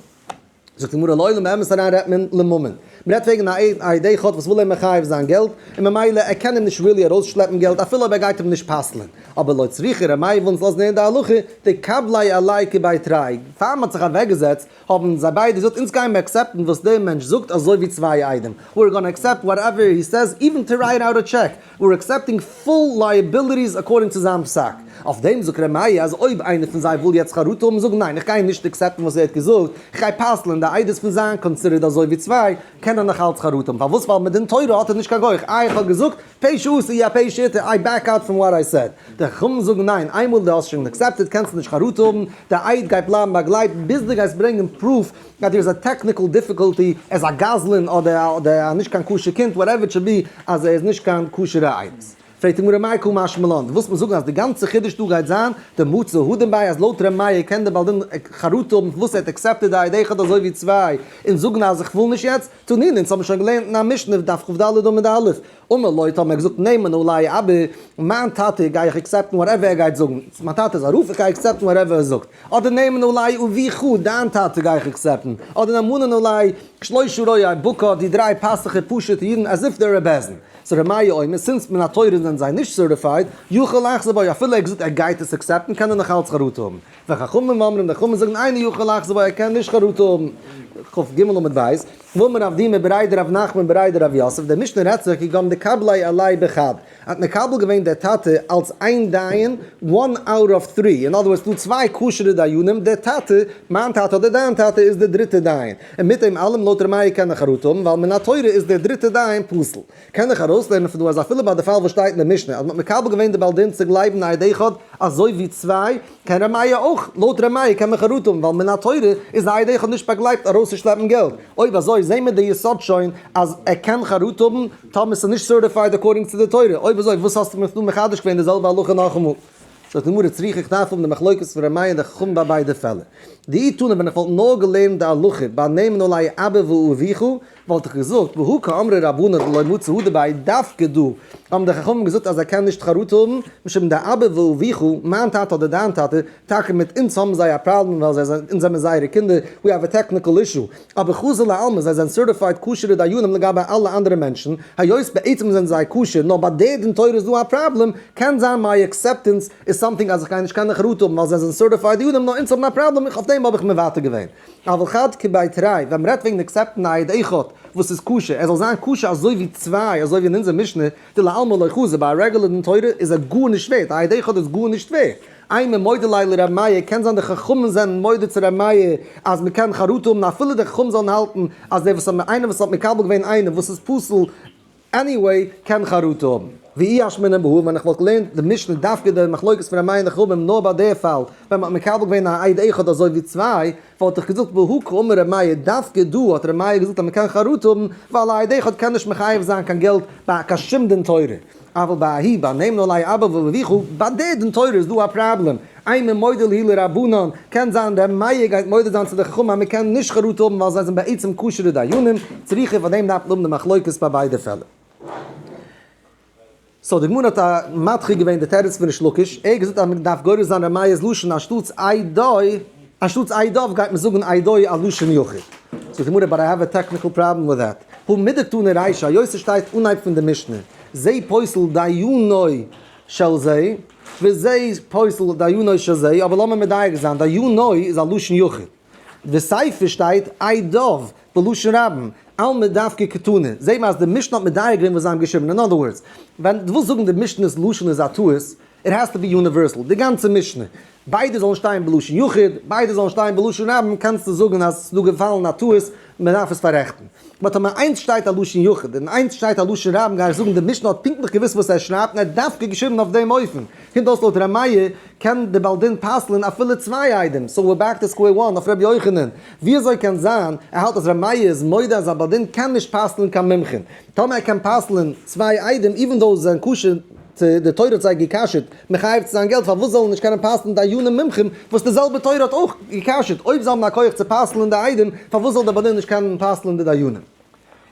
זאגט די גמרא לעולם באמת אריין רעדט מען לממון. מ'רעדט וועגן א עד אחד וואס וויל אים מחייב זיין געלט, און ממילא ער קען אים נישט really ארויסשלעפן געלט אפילו אויב ער גייט אים נישט פסל'ען. אבער לא צריכא ר' מאיר וויל אונז לאזן הערן די הלכה, דקבליה עליה כבי תרי. פאר מ'האט זיך אוועקגעזעצט האבן זיי ביידע געזאגט אונז גייען מיר accept ן וואס דער מענטש זאגט אזוי ווי צוויי עדים, we're gonna accept whatever he says even to write out a check, we're accepting full liabilities according צו זיין פסק. אויף דעם זאגט ר' מאיר אז אויב איינער פון זיי וויל יעצט חרטה האבן זאגן ניין איך גיי נישט accept ן וואס ער האט געזאגט, איך גיי פסל'ען די עדות פון זיין considered אזוי ווי צוויי, קען ער נאך אלץ חרטה האבן. פארוואס? ווייל מדין תורה האט ער נישט קיין כח. איי איך האב געזאגט פה שעשה אי הפה שהתיר, I back out from what I said. די חכמים זאגן ניין, איינמאל דו האסט שוין accepted קענסטו נישט חרטה האבן, די עד גייט בלייבן באגלייבט ביז דו גייסט ברענגען proof אז דיר איז א technical difficulty, ער איז א גזלן אדער אדער א נישט קיין כשר קינד, whatever it should be, אז ער איז נישט קיין כשר'ע עדות. פרעגט די גמרא מאי קא משמע לן, דו ווילסט מיר זאגן אז די גאנצע חידוש דא גייט זיין דמצי הדר ביה אז לויט ר' מאיר קען דער בעל דין חרטה האבן פון וואס ער האט accepted די עד אחד אזוי ווי צוויי און זאגן אז איך וויל נישט יעצט? תנין, אונז האבן שוין געלערנט אין א משנה דף כ"ד עמוד א', אמר ליה האט ער געזאגט נאמן עלי אבא, מיין טאטע גיי איך accept ן whatever ער גייט זאגן, מיין טאטע איז א רב איך גיי accept ן whatever ער זאגט, אדער נאמן עלי אביך, דיין טאטע גיי איך accept ן, אדער נאמנין עלי שלושה רועי בקר, די דריי פאסליכע פשוטע אידן as if they're a בית דין. so ר' מאיר אומר, since מן התורה זענען זיי נישט certified, יכול לחזור בו, אפילו ער האט געזאגט ער גייט עס accept ן קען ער נאך אלץ חרטה האבן. וחכמים אומרים, די חכמים זאגן אינו יכול לחזור בו, ער קען נישט חרטה האבן. כ"ג עמוד ב', ואמר רב דימי בריה דרב נחמן בריה דרב יוסף, דער משנה רעדט זיך כגון דקבליה עליה בחד, האט מקבל געווען דער טאטע אלס איין דיין, one out of three, in other words ס'דא צוויי כשר'ע דיינים, דער טאטע, מיין טאטע אדער דיין טאטע איז דער דריטער דיין, און מיט דעם אלעם לויט ר' מאיר קען ער חרטה האבן ווייל מן התורה איז דער דריטער דיין פסול. קען איך ארויסלערנען פון דא אז אפילו ביי די פאל וואס שטייט אין די משנה אז מ'האט מקבל געווען די בעל דין צו גלייבן א עד אחד אזוי ווי צוויי, קען ר' מאיר אויך, לויט ר' מאיר קען מען חרטה האבן ווייל מן התורה איז א עד אחד נישט באגלייבט ארויסצושלעפן געלט, אויב אזוי זעהן מיר די יסוד שוין אז ער קען חרטה האבן טאמער ס'איז נישט certified according צו די תורה, אויב אזוי וואס האסטו מיר דא מחדש געווען די זעלבע הלכה נאכאמאל? זאגט די גמרא צריכא איך דארף האבן די מחלוקת פון ר' מאיר און די חכמים ביי ביידע פעלער. דאי תנא ווען איך וואלט נאר געלערנט די הלכה ביי נאמן עלי אבא ואביך וואלט איך געזאגט בהא קאמרי רבנן דלא מצי הדר ביה דווקא דא האבן די חכמים געזאגט אז ער קען נישט חרטה האבן משום דאבא ואביך מיין טאטע אדער דיין טאטע טאקע מיט אונז האבן זיי א פראבלעם ווייל זיי זענען אונז זעמער זייערע קינדער we have a technical issue אבער חזו לעלמא זיי זענען certified כשר'ע דיינים לגבי אלע אנדערע מענטשן היות בעצם זענען זיי כשר נאר ביי די דין תורה איז דא א פראבלעם קען זיין my acceptance איז something אז איך גיי נישט קענען חרטה האבן ווייל זיי זענען certified דיינים נאר אונז האבן א פראבלעם איך אויף דעם האב איך מוותר געווען. אבל חד כבי תרי, ווען מ'רעדט וועגן accept ן א עד אחד וואס איז כשר, ער זאל זיין כשר אזוי ווי צוויי, אזוי ווי אין אונזער משנה, דלעלמא לא חזי, ביי א רעגולער דין תורה איז ער גארנישט ווערט, א עד אחד איז גארנישט ווערט. אימא מודו ליה לר' מאיר, קען זיין די חכמים זענען מודה צו ר' מאיר אז מ'קען חרטה האבן אפילו די חכמים זאלן האלטן אז דער וואס האט איינער וואס האט מקבל געווען איינער וואס איז פסול anyway קען חרטה האבן. ואי אשמעינן בהא, ווען איך וואלט געלערנט די משנה דווקא די מחלוקת פון ר' מאיר און די חכמים נאר ביי די פאל ווען מ'האט מקבל געווען א עד אחד אזוי ווי צוויי, וואלט איך געזאגט בהא קאמר ר' מאיר דווקא דא האט ר' מאיר געזאגט אז מ'קען חרטה האבן ווייל א עד אחד קען נישט מחייב זיין קיין געלט ביי קיין שום דין תורה. אבל בההיא ביי נאמן עלי אבא ואביך, ביי די דין תורה איז דא א פראבלעם, אימא מודו להו לרבנן, קען זיין ר' מאיר גייט מודה זיין צו די חכמים אז מען קען נישט חרטה האבן ווייל זיי זענען בעצם כשר'ע דיינים, צריכא פאר דעם דארף מען האבן די מחלוקת ביי ביידע פעלער. so די גמרא האט א מדחיק געווען די תירוץ פון ריש לקיש, ער האט געזאגט אז מען דארף גורס זיין ר' מאיר'ס לשון אנשטאטס עדו, אנשטאטס עדיו גייט מען זאגן עדו א לשון יחיד. זאגט די גמרא but I have a technical problem with that. הא מדקתני רישא, היות ס'שטייט אנהייב פון די משנה, זה פוסל דיינו של זה, וזה פוסל דיינו של זה, אבער לאמיר מדייק זיין, דיינו איז א לשון יחיד. וסיפא שטייט עדיו בלשון רבים, אלמא דווקא קתני. זעהט מען אז די משנה האט מדייק געווען וואס זיי האבן געשריבן. in other words, ווען דו ווילסט זאגן די משנה'ס לשון איז א טעות, it has to be universal, די גאנצע משנה, ביידע זאלן שטיין בלשון יחיד, ביידע זאלן שטיין בלשון רבים, קענסטו זאגן אז ס'איז דא געפאלן א טעות, מען דארף עס פאררעכטן. but אויב איינס שטייט א לשון יחיד און איינס שטייט א לשון רבים גיי איך זאגן די משנה האט פונקטליך געוואוסט וואס ער שרייבט און ער האט דווקא געשריבן אויף דעם אופן. קומט אויס לויט ר' מאיר קען די בעל דין פסל'ן אפילו צוויי עדים, so we're back to square one אויף ר' יוחנן. ווי אזוי קען זיין ער האלט אז ר' מאיר איז מודה אז א בעל דין קען נישט פסל'ן קיין מומחים? טאמער ער קען פסל'ן צוויי עדים even though זיי זענען כשר צו די תורה האט זיי גע'כשר'ט מחייב צו זיין געלט פארוואס זאלן נישט קענען פסל'ן דיינים מומחים וואס די זעלבע תורה האט אויך גע'כשר'ט אויב זיי האבן א כח צו פסל'ן די עדים פארוואס זאל דער בעל דין נישט קענען פסל'ן די דיינים?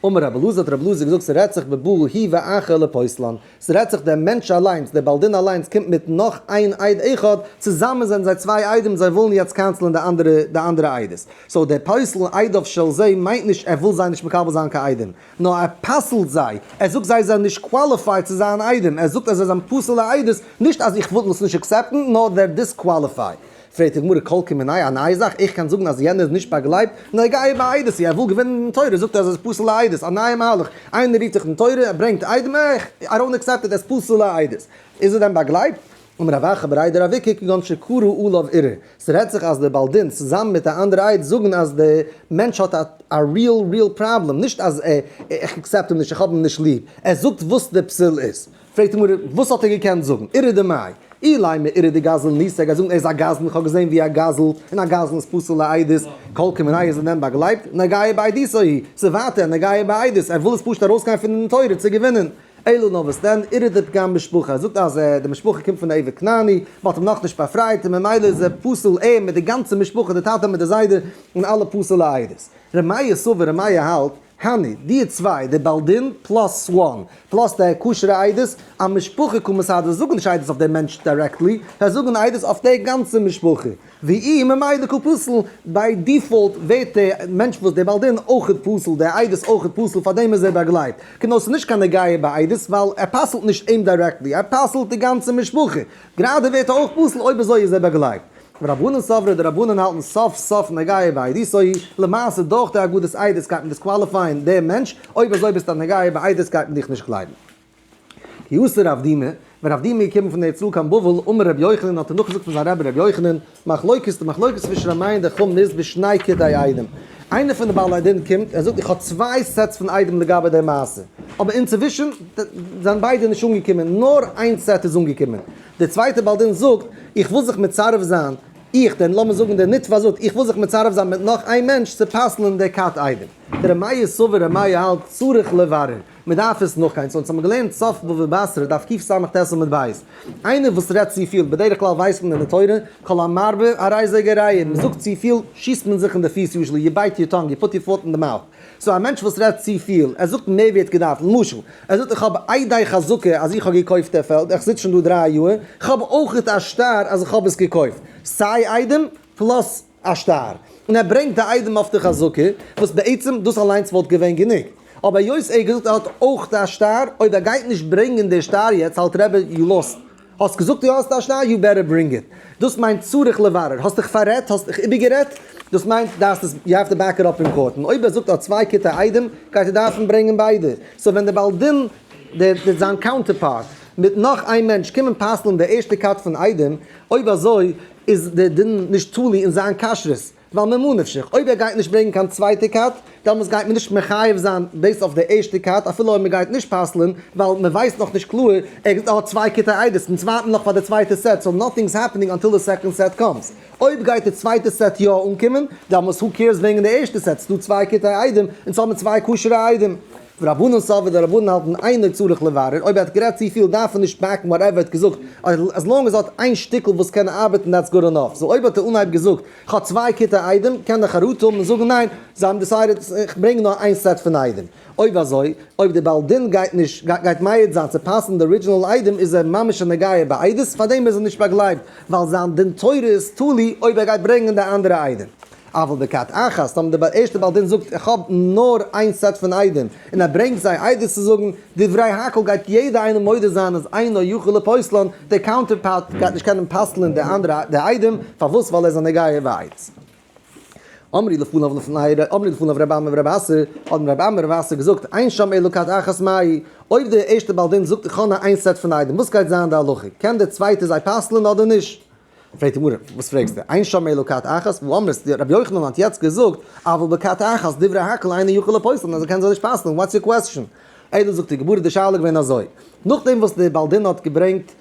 אמר רבי אלעזר, האט רבי אלעזר געזאגט, ס'רעדט זיך בבא הוא ואחר לפוסלן, ס'רעדט זיך דער מענטש אליינס, דער בעל דין אליינס קומט מיט נאך איין עד אחד, צוזאמען זענען זיי צוויי עדים, זיי ווילן יעצט cancel ען די אנדערע די אנדערע עדות. so דער פוסל עדיו של זה מיינט נישט ער וויל זיי נישט מקבל זיין קיין עדים, נאר ער פסל'ט זיי, ער זאגט זיי זענען נישט qualified צו זיין עדים, ער זאגט אז זיי זענען פסול'ע עדות, נישט אז איך וויל עס נישט accept ן, נאר they're disqualified. פרעגט די גמרא כל כמיניה א נייע זאך, איך קען זאגן אז יענער איז נישט באגלייבט, נוגע בעדות, ער וויל געווינען דין תורה, זאגט ער אז עס איז פסול'ע עדות, א נייע מהלך, איינער רופט זיך דין תורה, ער ברענגט עדים, איך, I don't accept it, עס איז פסול'ע עדות. איז ער דען באגלייבט? אמר רב אחא בריה דרב איקא כגון שקרא עליו אירער, ס'רעדט זיך אז דער בעל דין צוזאמען מיט א אנדערע עד זאגן אז דער מענטש האט א real real problem, נישט אז איך accept אים נישט, איך האב אים נישט ליב, ער זאגט וואס דער פסול איז. פרעגט די גמרא, וואס האט ער געקענט זאגן? אירער דמאי? אילימא אירער דגזלן ניסא, ער גייט זאגן ער איז א גזלן, איך האב געזען ווי ער גזל'ט, און א גזלן איז פסול לעדות, כל כמיניה איז ער דען באגלייבט? נוגע בעדותו הוא, ס'איז ווייטער נוגע בעדות, ער וויל עס פשוט ארויסגיין פון דין תורה צו געווינען. אלא נאר וואס דען, אירער דפגם משפחה, ער זאגט אז די משפחה קומט פון די עבד כנעני, מ'האט אים נאכנישט באפרייט, און ממילא איז ער פסול, ער מיט די גאנצע משפחה, די טאטע מיט די זיידע, און אלע פסול'ע עדות. ר' מאיר סבר, ר' מאיר האלט, הני, די צוויי, די בעל דין plus one, plus די כשר'ע עדות, אמשפחה קא מסהדרי זאגן נישט עדות אויף דעם מענטש directly, זיי זאגן עדות אויף די גאנצע משפחה. ואי ממילא קא פסיל, by default ווערט די מענטש וואס די בעל דין אויכעט פסול, די עדות אויכעט פסול, פארדעם איז ער באגלייבט. כנ ס'איז נישט קיין נגיעה בעדות ווייל ער פסל'ט נישט אים directly, ער פסל'ט די גאנצע משפחה. גראדע ווערט ער אויך פסול אויב אזוי איז ער באגלייבט. ורבנן סברי די רבנן האלטן סוף סוף נוגע בעדותו הוא, למעשה דורך די אגודת עדות גייט מען disqualify ען דעם מענטש, אויב אזוי ביסטו א נוגע בעדות גייט מען דיך נישט גלייבן. כי אתא רב דימי, ווען רב דימי איז געקומען פון ארץ ישראל קיין בבל, אמר רבי יוחנן האט ער נאכגעזאגט פון זיין רבי רבי יוחנן, מחלוקת, די מחלוקת צווישן ר' מאיר און די חכמים איז בשני כיתי עדים. איינער פון די בעלי דין קומט, ער זאגט איך האב צוויי sets פון עדים לגבי די מעשה, אבער אינצווישן זענען ביידע נישט אנגעקומען, נאר איין set איז אנגעקומען. דער צווייטער בעל דין זאגט, איך וויל זיך מצרף זיין, איך, דען לאמיר זאגן דער נתבע זאגט, איך וויל זיך מצרף זיין מיט נאך איין מענטש צו פסל'ן דער כת עדים. דער ר' מאיר סבר ר' מאיר האלט צריך לברר, מען דארף עס נאכגיין, so אונז האבן געלערנט סוף בבא בתרא דף קס"ט עמוד ב', איינער וואס רעדט צופיל, בדרך כלל ווייסט מען אין די תורה, כל המרבה הרי זה גורע, מען זאגט צופיל שיסט מען זיך אין די פיס usually, you bite your tongue, you put your foot in the mouth. so א מענטש וואס רעדט צופיל, ער זאגט מער ווי ער האט געדארפט, למשל, ער זאגט איך האב עדי חזקה אז איך האב געקויפט דער פעלד, איך זיץ שוין דא 3 יאר, איך האב אויכעט א שטר אז איך האב עס געקויפט, סיי עדים plus א שטר, און ער ברענגט די עדים אויף די חזקה, וואס בעצם דאס אליינס וואלט געווען גענוג, אבער היות ער האט געזאגט ער האט אויכט א שטר, אויב ער גייט נישט ברענגען די שטר יעצט האלט רבי you lost, האסט געזאגט דו האסט א שטר, you better bring it. דאס מיינט צריך לברר. האסט דיך פאררעדט, האסט דיך איבערגערעדט, דאס מיינט דארפסט עס, you have to back it up אין court. און אויב ער זאגט ער האט צוויי כיתי עדים, גייט ער דארפן ברענגען ביידע. so ווען דער בעל דין, דער זיין counterpart, מיט נאך איין מענטש קומען פסל'ן די ערשטע כת פון עדים, אויב אזוי איז דער דין נישט תלוי אין זיין כשרות. ווייל ממה נפשך, אויב ער גייט נישט ברענגען קיין צווייטע כת, דעמאלטס גייט מען נישט מחייב זיין based אויף די ערשטע כת, אפילו אויב מען גייט נישט פסל'ן, ווייל מען ווייסט נאך נישט קלאר, ער האט צוויי כיתי עדות, אונז ווארטן נאך פאר די צווייטע set, so nothing is happening until the second set comes. אויב גייט די צווייטע set יא אנקומען, דעמאלטס who cares וועגן די ערשטע set, ס'דא צוויי כיתי עדים, אונז האבן צוויי כשר'ע עדים. ורבנן סברי די רבנן האלטן אינו צריך לברר, אויב ער האט גערעדט צופיל דארף ער נישט back ן whatever ער האט געזאגט, as long as ער האט איין שטיקל וואס קען ארבעטן that's good enough, so אויב האט ער אנהייב געזאגט כ'האב צוויי כיתי עדים קען ער חרטה האבן און זאגן ניין זיי האבן decided איך ברענג נאר איין set פון עדים, אויב אזוי אויב די בעל דין גייט נישט גייט מעיד זיין צו פסל'ן די original עדים איז ער ממש א נוגע בעדות פארדעם איז ער נישט באגלייבט ווייל זיין דין תורה איז תלוי אויב ער גייט ברענגען די אנדערע עדים. אבל בכת אחת, טאמער דער ערשטער בעל דין זאגט איך האב נאר איין set פון עדים, און ער ברענגט זיי עדות צו זאגן, דברי הכל גייט יעדער איינער מודה זיין אז אינו יכול לפוסלן, דער counterpart גייט נישט קענען פסל'ן די אנדערע די עדים, פארוואס ווייל ער איז א נוגע בעדות. אמרי לפניו לפני אמרי לפניו רבי אמי ורבי אסי, האבן רבי אמי ורבי אסי געזאגט, אין שם אלא כת אחת מאי, אויב דער ערשטער בעל דין זאגט איך האב נאר איין set פון עדים, וואס גייט זיין די הלכה? קען דער צווייטער זיי פסל'ן אדער נישט? פרעגט די גמרא, וואס פרעגסטו? אין שם אלא כת אחת, והא אמרת, רבי יוחנן האט יעצט געזאגט, אבל בכת אחת, דברי הכל אינו יכול לפוסלן, אז ער קען זיי נישט פסל'ן, what's your question? אלא זאגט די גמרא, די שאלה איז געווען אזוי, נאכדעם וואס דער בעל דין האט געברענגט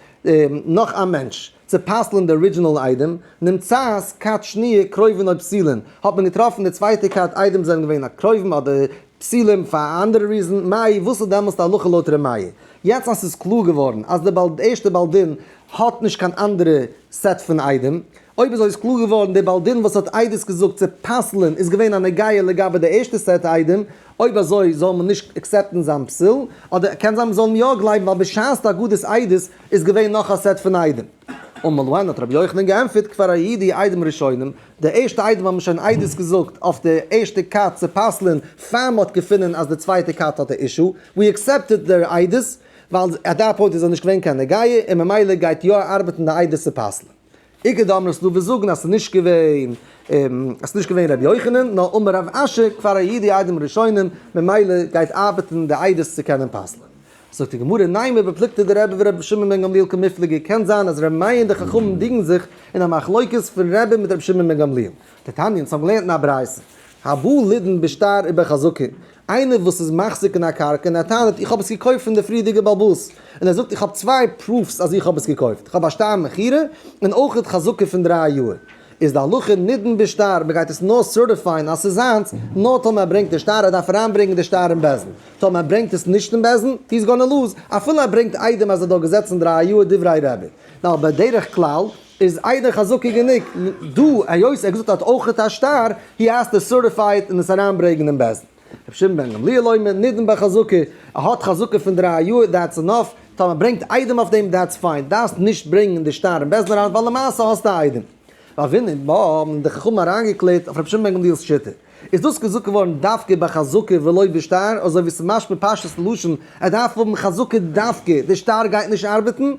נאך א מענטש צו פסל'ן די original עדים, נמצאת כת שניה קרובין או פסולין, האט מען געטראפן די צווייטע כת עדים זענען געווען א קרובים אדער. פסילים פאר א אנדערע reason, מאי, וואס איז דעמאלסט די הלכה לויט ר' מאיר? יעצט אז ס'איז קלאר געווארן אז די בעל ערשטע בעל דין האט נישט קיין אנדערע סעט פון עדים, אויב אזוי איז קלאר געווארן די בעל דין וואס האט עדות געזאגט צו פסל'ן איז געווען א נגיעה לגבי די ערשטע סעט עדים, אויב אזוי זאל מען נישט accept ן זיין פסול, אדער קען זיין מ'זאל אים יא גלייבן ווייל בשעת די אגודת עדות איז געווען נאך א סעט פון עדים. אמר להן האט רבי יוחנן געענטפערט כבר העידו עדים ראשונים, די ערשטע עדים האבן שוין עדות געזאגט אויף די ערשטע כת צו פסל'ן פאר מ'האט געפונען אז די צווייטע כת האט א issue, we accepted דער עדות, ווייל at that point איז ער נישט געווען קיין נגיעה און ממילא גייט יא ארבעטן די עדות צו פסל'ן. איכא דאמרי ס'דא וואס זאגן אז ס'איז נישט געווען אז ס'איז נישט געווען רבי יוחנן נאר אמר רב אשי כבר העידו עדים ראשונים ממילא גייט ארבעטן די עדות צו קענען פסל'ן. זאגט די גמרא נימא בפלוגתא דרבי ורבי שמעון בן גמליאל קמיפלגי קען זיין אז רבי מאיר און די חכמים דינגן זיך אין א מחלוקת פון רבי מיט רבי שמעון בן גמליאל. דתניא אונז האבן געלערנט אין א ברייתא הבא לידון בשטר ובחזקה איינער וואס איז מחזיק אין א קרקע און ער טענה'ט איך האב עס געקויפט פון די פריערדיגע בעל הבית, און ער זאגט איך האב צוויי proofs אז איך האב עס געקויפט, איך האב א שטר מכירה און אויך חזקה פון 3 יאר, איז די הלכה נידון בשטר, מען גייט עס נאר certify ען אז ס'איז זיינס, נאר טאמער ער ברענגט די שטר, ער דארף אריינברענגען די שטר אין בית דין, טאמער ער ברענגט עס נישט אין בית דין, he is gonna lose, אפילו ער ברענגט עדים אז ער האט דארט געזעצן 3 יאר, דברי רבי. נאר בדרך כלל איז עדי חזקה גענוג, דא היות ער האט געזאגט ער האט אויך א שטר, he has to certify it און עס אריינברענגען אין בית דין. רבי שמעון בן גמליאל אומר, נידון בחזקה, ער האט חזקה פון 3 יאר, that's enough, טאמער ברענגט עדים אויף דעם, that's fine, דארפסט נישט ברענגען די שטר אין בית דין אריין, ווייל למעשה האסטו עדים. רבינא בה האבן די חכמים אריינגעקלערט אויף רבי שמעון בן גמליאל'ס שיטה. איז דאס געזאגט געווארן דווקא בחזקה ולא בשטר, אזוי ווי ס'משמע פשטות לשון, ער דארף האבן חזקה דווקא, די שטר גייט נישט ארבעטן,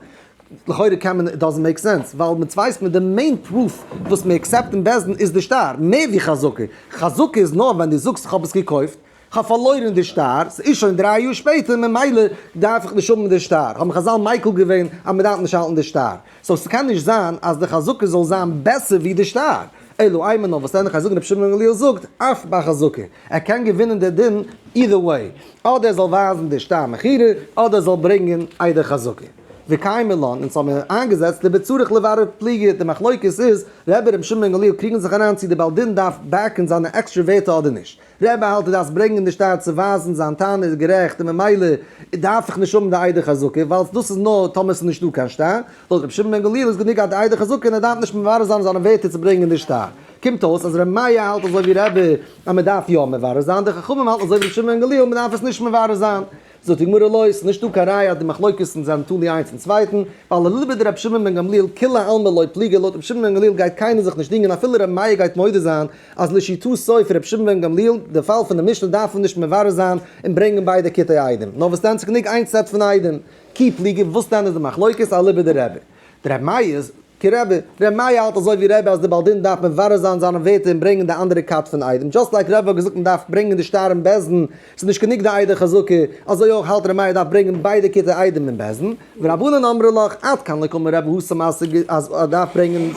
לכאורה קען מען, it doesn't make sense, ווייל מען ווייסט מיט די main proof וואס מען accept אין בית דין איז די שטר, מער ווי חזקה, חזקה איז נאר ווען דו זאגסט איך האב עס געקויפט, איך האב פארלוירן די שטר, ס'איז שוין 3 יאר שפעטער ממילא דארף איך נישט האבן די שטר, האבן חזל מיקל געווען אז מען דארף נישט האלטן די שטר, so ס'קען נישט זיין אז די חזקה זאל זיין בעסער ווי די שטר, אלא אימא נאר וואס דען איך זאגן רבי שמעון בן גמליאל זאגט אף בחזקה, ער קען געווינען די דין either way, אדער ער זאל ווייזן די שטר מכירה, אדער ער זאל ברענגען עדי חזקה. וקיימא לן, אונז האבן מיר איינגעזעצט דבצריך לברר פליגי, די מחלוקת איז, רבי רבי שמעון בן גמליאל קריגן זיך אריין צו די בעל דין דארף back ן זיינע עקסטרע ווערטער אדער נישט. רבי האלט ער דארף ברענגען די שטר צו ווייזן זיין טענה איז גערעכט און ממילא דארף איך נישט האבן די עדי חזקה ווייל דאס איז נאר טאמער עס איז נישטא קיין שטר, לויט רבי שמעון בן גמליאל איז גענוג א עדי חזקה און ער דארף נישט מברר זיין זיינע ווערטער צו ברענגען די שטר. קומט אויס אז רבי מאיר האלט אזוי ווי רבי אז מען דארף יא מברר זיין, די חכמים האלטן אזוי ווי רבי שמעון בן גמליאל מען דארף עס נישט מברר זיין. זאגט די גמרא לא, ס'איז נישטא קיין ראיה אז די מחלוקת'ן זענען תלוי איינס אין צווייטן, ווייל אליבא דרבי שמעון בן גמליאל כולי עלמא לא פליגי, לויט רבי שמעון בן גמליאל גייט קיינער זיך נישט דינגען אפילו רבי מאיר גייט מודה זיין אז לשיטתו פון רבי שמעון בן גמליאל די פאל פון די משנה דארף מען נישט מברר זיין און ברענגען ביידע כיתי עדים, נאר וואס דען ס'גענוג איין סעט פון עדים, כי פליגי וואס דען איז די מחלוקת אליבא דרבי דרבי מאיר איז כרבי, ר' מאיר האלט אזוי ווי רבי אז די בעל דין דארף מברר זיין זיינע ווערטער און ברענגען די אנדערע כת פון עדים, just like רבי האט געזאגט מען דארף ברענגען די שטר אין בית דין, ס'איז נישט גענוג די עדי חזקה, אזוי אויך האלט ר' מאיר דארף ברענגען ביידע כיתי עדים אין בית דין, ורבנן אמרי לך עד כאן לא קאמר רבי התם אז ער דארף ברענגען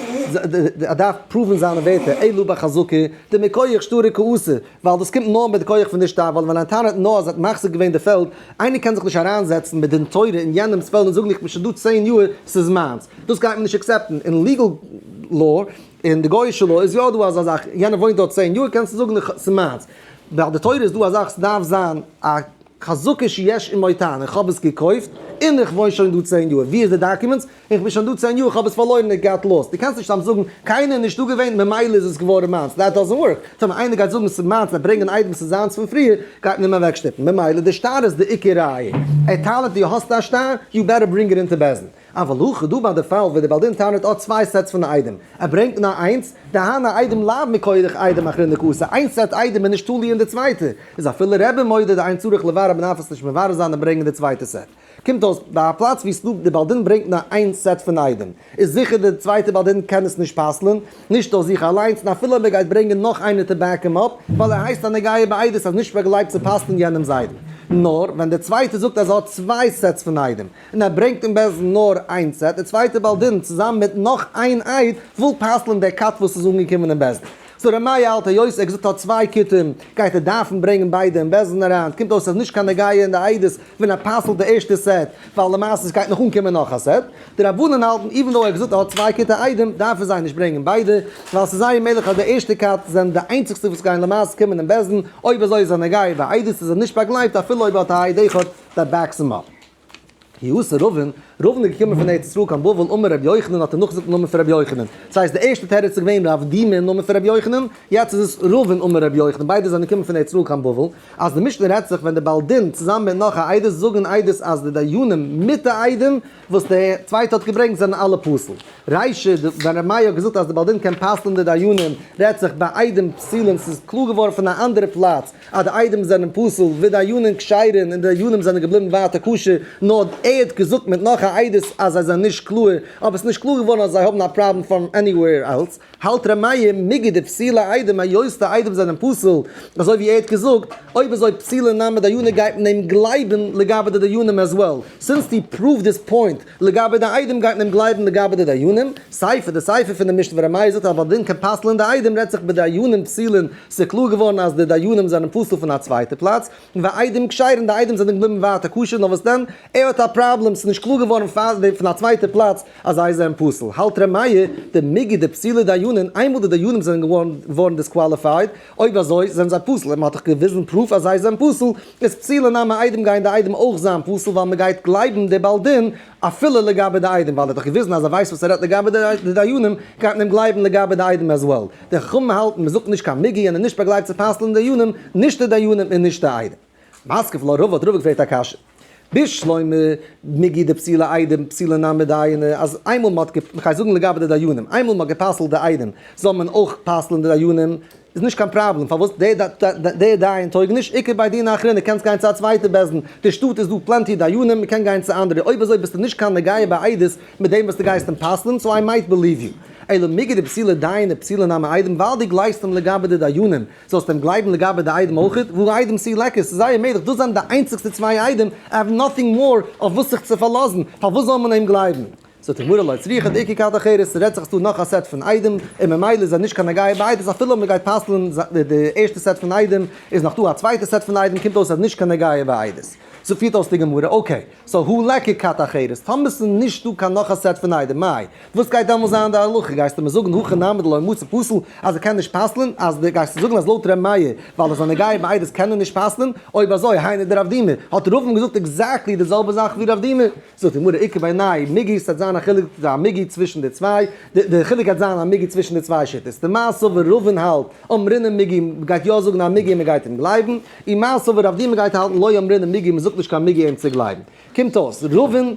ער דארף prove ן זיינע ווערטער אלא בחזקה דמכח שטרא קאתי, ווייל דאס קומט נאר מיט די כח פון די שטר, ווייל ווען ער טענה'ט נאר אז ער האט מחזיק געווען די פעלד, איינער קען זיך נישט אריינזעצן מיט דין תורה אין יענעמ'ס פעלד און זאגן איך בין שוין דא 10 יאר, ס'איז מיינס. דאס גייט מען נישט accept ן. אין legal law, אין די גוי'אישע law איז יא דא אזא זאך, יענער וואוינט דארט 10 יאר קענסטו זאגן ס'איז מיינס. ביי די תורה איז דא א זאך ס'דארף זיין א חזקה שיש עמו טענה, איך האב עס געקויפט און איך וואוין שוין דא 10 יאר, ווי איז די documents? איך בין שוין דא 10 יאר, איך האב עס פארלוירן, it got lost. דו קענסט נישט סתם זאגן, קיינער איז נישטא געווען, ממילא איז עס געווארן מיינס. That doesn't work. טאמער איינער גייט זאגן ס'איז מיינס, און ברענגען עדים ס'איז זיינס פון פריער, גייט מען אים אוועקשטופן. ממילא די שטר איז די עיקר ראיה. ער טענה'ט דו האסט א שטר, you better bring it into בית דין. אבל הכא דא ביי די פאל ווען די בעל דין טענה'ט האט צוויי sets פון עדים, ער ברענגט נאר איינס, דהני עדים לאו מכח עדים אחרינא קאתי, איין סעט עדים איז נישט תלוי אין די צווייטע, איז אפילו רבי מודה דאין צריך לברר מ'דארף עס נישט מברר זיין און ברענגען די צווייטע סעט. קומט אויס ביי א פלאץ ווי ס'דא די בעל דין ברענגט נאר איין סעט פון עדים, איז זיכער די צווייטע בעל דין קען עס נישט פסל'ן, נישט אויס זיך אליינס, און אפילו אויב ער גייט ברענגען נאך איינער to back אים up, ווייל ער הייסט א נגיעה בעדות אז נישט באגלייבט צו פסל'ן יענעמ'ס עדים. נאר ווען דער צווייטער זאגט אז ער האט צוויי sets פון עדים, און ער ברענגט אין בית דין נאר איין סעט, דער צווייטער בעל דין צוזאמען מיט נאך איין עד וויל פסל'ן דער כת וואס איז אנגעקומען אין בית דין. So ר' מאיר האלט היות ער האט געזאגט האט צוויי כותים גייט ער דארפן ברענגען ביידע אין בית דין אריין, קומט אויס אז נישט קיין נגיעה אין די עדות ווען ער פסל'ט די ערשטע set, ווייל למעשה עס גייט נאך אנקומען נאך א set. די רבנן האלטן even though ער האט געזאגט ער האט צוויי כתי עדים דארף ער זיי נישט ברענגען ביידע, ווייל ס'איז זייער מעגליך אז די ערשטע כת זענען די איינציגסטע וואס גייען למעשה קומען אין בית דין, אויב אזוי איז א נגיעה בעדות איז ער נישט באגלייבט אפילו אויב ער האט א עד אחד that backs him up. כי אתא רבין, רבין איז געקומען פון ארץ ישראל קיין בבל אמר רבי יוחנן האט ער נאכגעזאגט אין נאמען פון רבי יוחנן. דאס הייסט די ערשטע תירוץ איז געווען רב דימי אין נאמען פון רבי יוחנן, יעצט איז עס רבין אמר רבי יוחנן, ביידע זענען געקומען פון ארץ ישראל קיין בבל, אז די משנה רעדט זיך ווען די בעל דין צוזאמען מיט נאך א עדות זאגן עדות אז די דיינים מיט די עדים וואס די צווייטע האט געברענגט זענען אלע פסול. רישא, ווען ר' מאיר האט געזאגט אז די בעל דין קען פסל'ן די דיינים רעדט זיך ביי עדים פסולים ס'איז קלאר געווארן פון א אנדערע פלאץ אז די עדים זענען פסול ודיינין כשרין און די דיינים זענען געבליבן ווייטער כשר נאר ער האט געזאגט מיט נאך א עדות אז זיי זענען נישט קלאר אבער ס'איז נישט קלאר געווארן אז זיי האבן א פראבלעם from anywhere else. האלט ר' מאיר מיגו דפסילי עדים היות די עדים זענען פסול, אזוי ווי ער האט געזאגט, אויב אזוי פסילי נמי דייני גייט מען אים גלייבן לגבי די דיינים as well, since he proved his point לגבי די עדים גייט מען אים גלייבן לגבי די דיינים, סיפא די סיפא פון די משנה ווי ר' מאיר זאגט אז בעל דין קען פסל'ען די עדים רעדט זיך בדיינים פסולין, ס'איז קלאר געווארן אז די דיינים זענען פסול פון א צווייטע פלאץ, ועדים כשרין די עדים זענען געבליבן ווייטער כשר נאר וואס דען ער האט א פראבלעם ס'איז נישט קלאר געווארן פאר דעם פון א צווייטע פלאץ אז זיי זענען פסול האלט ר' מאיר דמיגו דפסילי דיינין איינמאל די דיינים זענען געווארן disqualified אויב אזוי זענען זיי פסול און מ'האט דאך געוויזן proof אז זיי זענען פסול איז פסילי נמי עדים גייען די עדים אויך זיין פסול ווייל מ'גייט גלייבן די בעל דין אפילו לגבי די עדים ווייל ער האט דאך געוויזן אז ער ווייסט וואס ער רעדט לגבי די דיינים גייט מען אים גלייבן לגבי די עדים as well. די חכמים האלטן מען זאגט נישט קיין מיגו און איז נישט באגלייבט צו פסל'ן די דיינים, נישט די דיינים און נישט די עדים. מתקיף לה רבא האט רבא געפרעגט א קשיא. בשלמא מיגו דפסילי עדים פסילי נמי דייני אז איינמאל מען האט מ'גייט זאגן לגבי די דיינים איינמאל מען האט גע'פסל'ט די עדים זאל מען אויך פסל'ן די דיינים איז נישט קיין פראבלעם פארוואס דער דיין טויג נישט, איכא בי דינא אחרינא קענסט גיין צו א צווייטע בית דין, די שטאט איז דא plenty דיינים מען קען גיין צו אנדערע, אויב אזוי ביסטו נישט קיין נגיעה בעדות מיט דעם וואס דו גייסט אים פסל'ן, so I might believe you. אלא מיגו דפסילי דייני פסילי נמי עדים ווייל דו גלייבסט אים לגבי די דיינים זאלסטו אים גלייבן לגבי די עדים אויכעט, והא עדים תו ליכא, ס'איז זייער מעגליך דאס זענען די איינציגסטע צוויי עדים, I have nothing more אויף וואס זיך צו פארלאזן, פארוואס זאל מען אים גלייבן? זאגט די גמרא לא צריכא דאיכא כת אחרת, ס'רעדט זיך אז ס'דא נאך א set פון עדים, און ממילא איז ער נישט קיין נגיעה בעדות אפילו אויב מ'גייט פסל'ן די ערשטע set פון עדים, איז נאך דא א צווייטע set פון עדים, קומט אויס אז נישט קיין נגיעה בעדות. so פירט אויס די גמרא, okay, so הא ליכא כת אחרת, טאמער ס'איז נישט דא קיין נאך א set פון עדים, מאי, וואס גייט דעמאלס זיין די הלכה? גייסטו מיר זאגן הכי נמי דלא מצי פסיל אז ער קען נישט פסל'ן? אז די גייסטו זאגן אז לויט ר' מאיר ווייל ער איז א נגיעה בעדות קען ער נישט פסל'ן? אויב אזוי היינו דרב דימי, האט רבין געזאגט exactly די זעלבע זאך ווי רב דימי. זאגט די גמרא איכא בינייהו מיגו ס'וועט זיין א חילוק א מיגו צווישן די צוויי, די חילוק גייט זיין א מיגו צווישן די צוויי שיטות, דמר סבר רבין האלט אמרינן מיגו מ'גייט יא זאגן א מיגו און מ'גייט אים גלייבן, ומר סבר רב דימי גייט האלטן לא אמרינן מיגו מ'זאגט נישט קיין מיגו אים צו גלייבן. קומט אויס רבין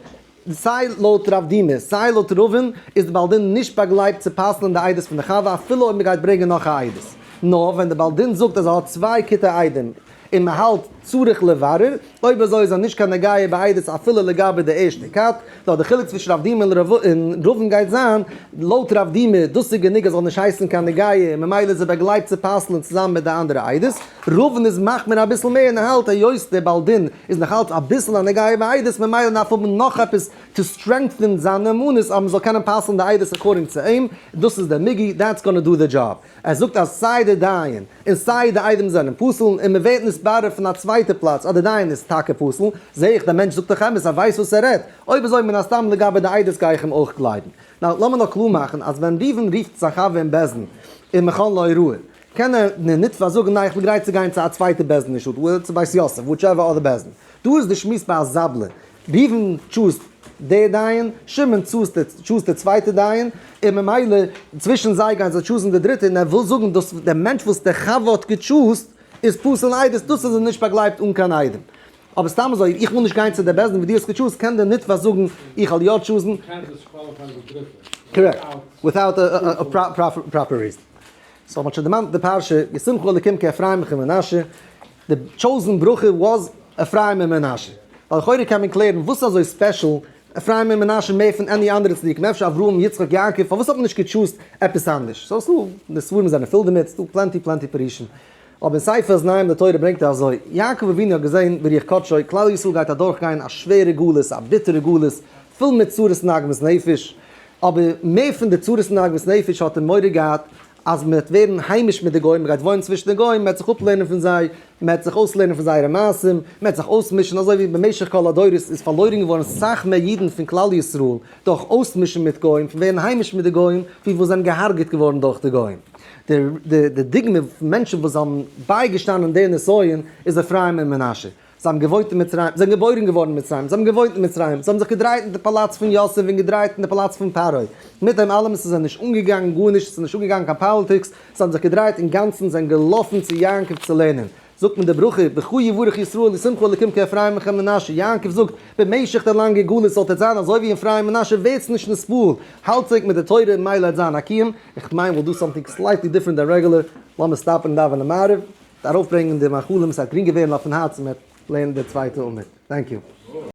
סיי לויט רב דימי סיי לויט רבין איז די בעל דין נישט באגלייבט צו פסל'ן די עדות פון די חבר אפילו אויב מ'גייט ברענגען נאך א עדות. נאר ווען די בעל דין זאגט אז ער האט צוויי כתי עדים און מען האלט צריך לברר, אויב אזוי איז ער נישט קיין נגיעה בעדות אפילו לגבי די ערשטע כת, נאר די חילוק צווישן רב דימי און רבין גייט זיין, לויט רב דימי דאס איז גענוג עס זאל נישט הייסן קיין נגיעה און ממילא איז ער באגלייבט צו פסל'ן צוזאמען מיט די אנדערע עדות, רבין איז מחמיר אביסל מער און האלט היות דער בעל דין איז נאך אלץ אביסל א נגיעה בעדות ממילא דארף האבן נאך עפעס to strengthen זיין נאמנות אז מען זאל קענען פסל'ן די עדות according צו אים, דאס איז דער מיגו, that's gonna do the job. ער זאגט אז סיי די דיין און סיי די עדים זענען פסול און מען ווערט נתברר פון א צווייטע פלאץ אז די דיין איז טאקע פסול, זעה איך דער מענטש זאגט דאך אמת ער ווייסט וואס ער רעדט, אויב אזוי מן הסתם לגבי די עדות גיי איך אים אויך גלייבן. now לאמיר נאר קלאר מאכן אז ווען ראובן רופט זיין חבר אין בית דין און מכון להוראה קען ער ניט זאגן ניין איך בין גרייט צו גיין צו א צווייטע בית דין אין שטאט צו בית יוסף whichever other בית דין. דא איז די שמועס ביי א זבל'ע ראובן choose ט דער דיין, שמעון choose ט דער צווייטער דיין, און ממילא צווישן זיי גייען זיי choose ן דער דריטער, און ער וויל זאגן דאס דער מענטש וואס דער חבר האט גע choose ט איז פסול עדות, דאס איז ער נישט באגלייבט אן קיין עדים. אבער סתם אזוי, איך וויל נישט גיין צו דער בית דין ווי דו האסט גע choose ט, קען דער נתבע זאגן איך וועל יא choose ן. Correct. Without a proper reason. So מ'האט שוין דערמאנט די פרשה, ישימך אלקים כאפרים וכמנשה, די chosen ברכה was אפרים און מנשה. ווייל לכאורה קען מען קלערן וואס איז אזוי special אפרים און מנשה מער פון any אנדערע צדיקים, אפשר אברהם יצחק יעקב, פארוואס האט מען נישט גע choose ט עפעס אנדערש? So ס'דא, די ספרים זענען פול דערמיט, ס'דא plenty plenty פירושים. אבער אין ספר אזניים לתורה ברענגט ער אזוי, יעקב אבינו האט געזען ברוח קדשו, כלל ישראל גייט אדורך גיין א שווערע גלות, א ביטערע גלות, פול מיט צרות און עגמת נפש, אבער מער פון די צרות און עגמת נפש האט ער מורא געהאט אז מען וועט ווערן היימיש מיט די גוים, מען גייט וואוינען צווישן די גוים, מען וועט זיך אפלערנען פון זיי, מען וועט זיך אויסלערנען פון זייערע מעשים, מען וועט זיך אויסמישן, אזוי ווי במשך כל הדורות איז פארלוירן געווארן סאך מער אידן פון כלל ישראל דורך אויסמישן מיט גוים, פון ווערן היימיש מיט די גוים, ווי וואס זענען געהארגעט געווארן דורך די גוים. די די דוגמא פון מענטשן וואס האבן בייגעשטאנען די נסיון איז אפרים און מנשה. זיי האבן געוואוינט אין מצרים, זיי זענען געבוירן געווארן אין מצרים, זיי האבן געוואוינט אין מצרים, זיי האבן זיך געדרייט אין די פאלאץ פון יוסף און געדרייט אין די פאלאץ פון פרעה. מיט דעם אלעם איז עס זיי נישט אנגעגאנגען גארנישט, עס איז נישט אנגעגאנגען קיין politics, זיי האבן זיך געדרייט אינגאנצן, זיי זענען געלאפן צו יעקב צו לערנען. זאגט מען די ברכה, בך יברך ישראל ישימך אלקים כאפרים וכמנשה, יעקב זאגט, במשך די לאנגע גלות זאלט עטס זיין אזוי ווי אפרים און מנשה, ווערטס נישט נתפעל, האלטס ענק מיט די תורה און מילא עט זיין א קיום, איך מיין we'll do something slightly different than regular, לאמיר stop ן און דאווענען מעריב, ארויפברענגען די מאכלים, ס'וועט גרינגער ווערן אויפן הארץ און מ'וועט לערנען די צווייטע עמוד. Thank you.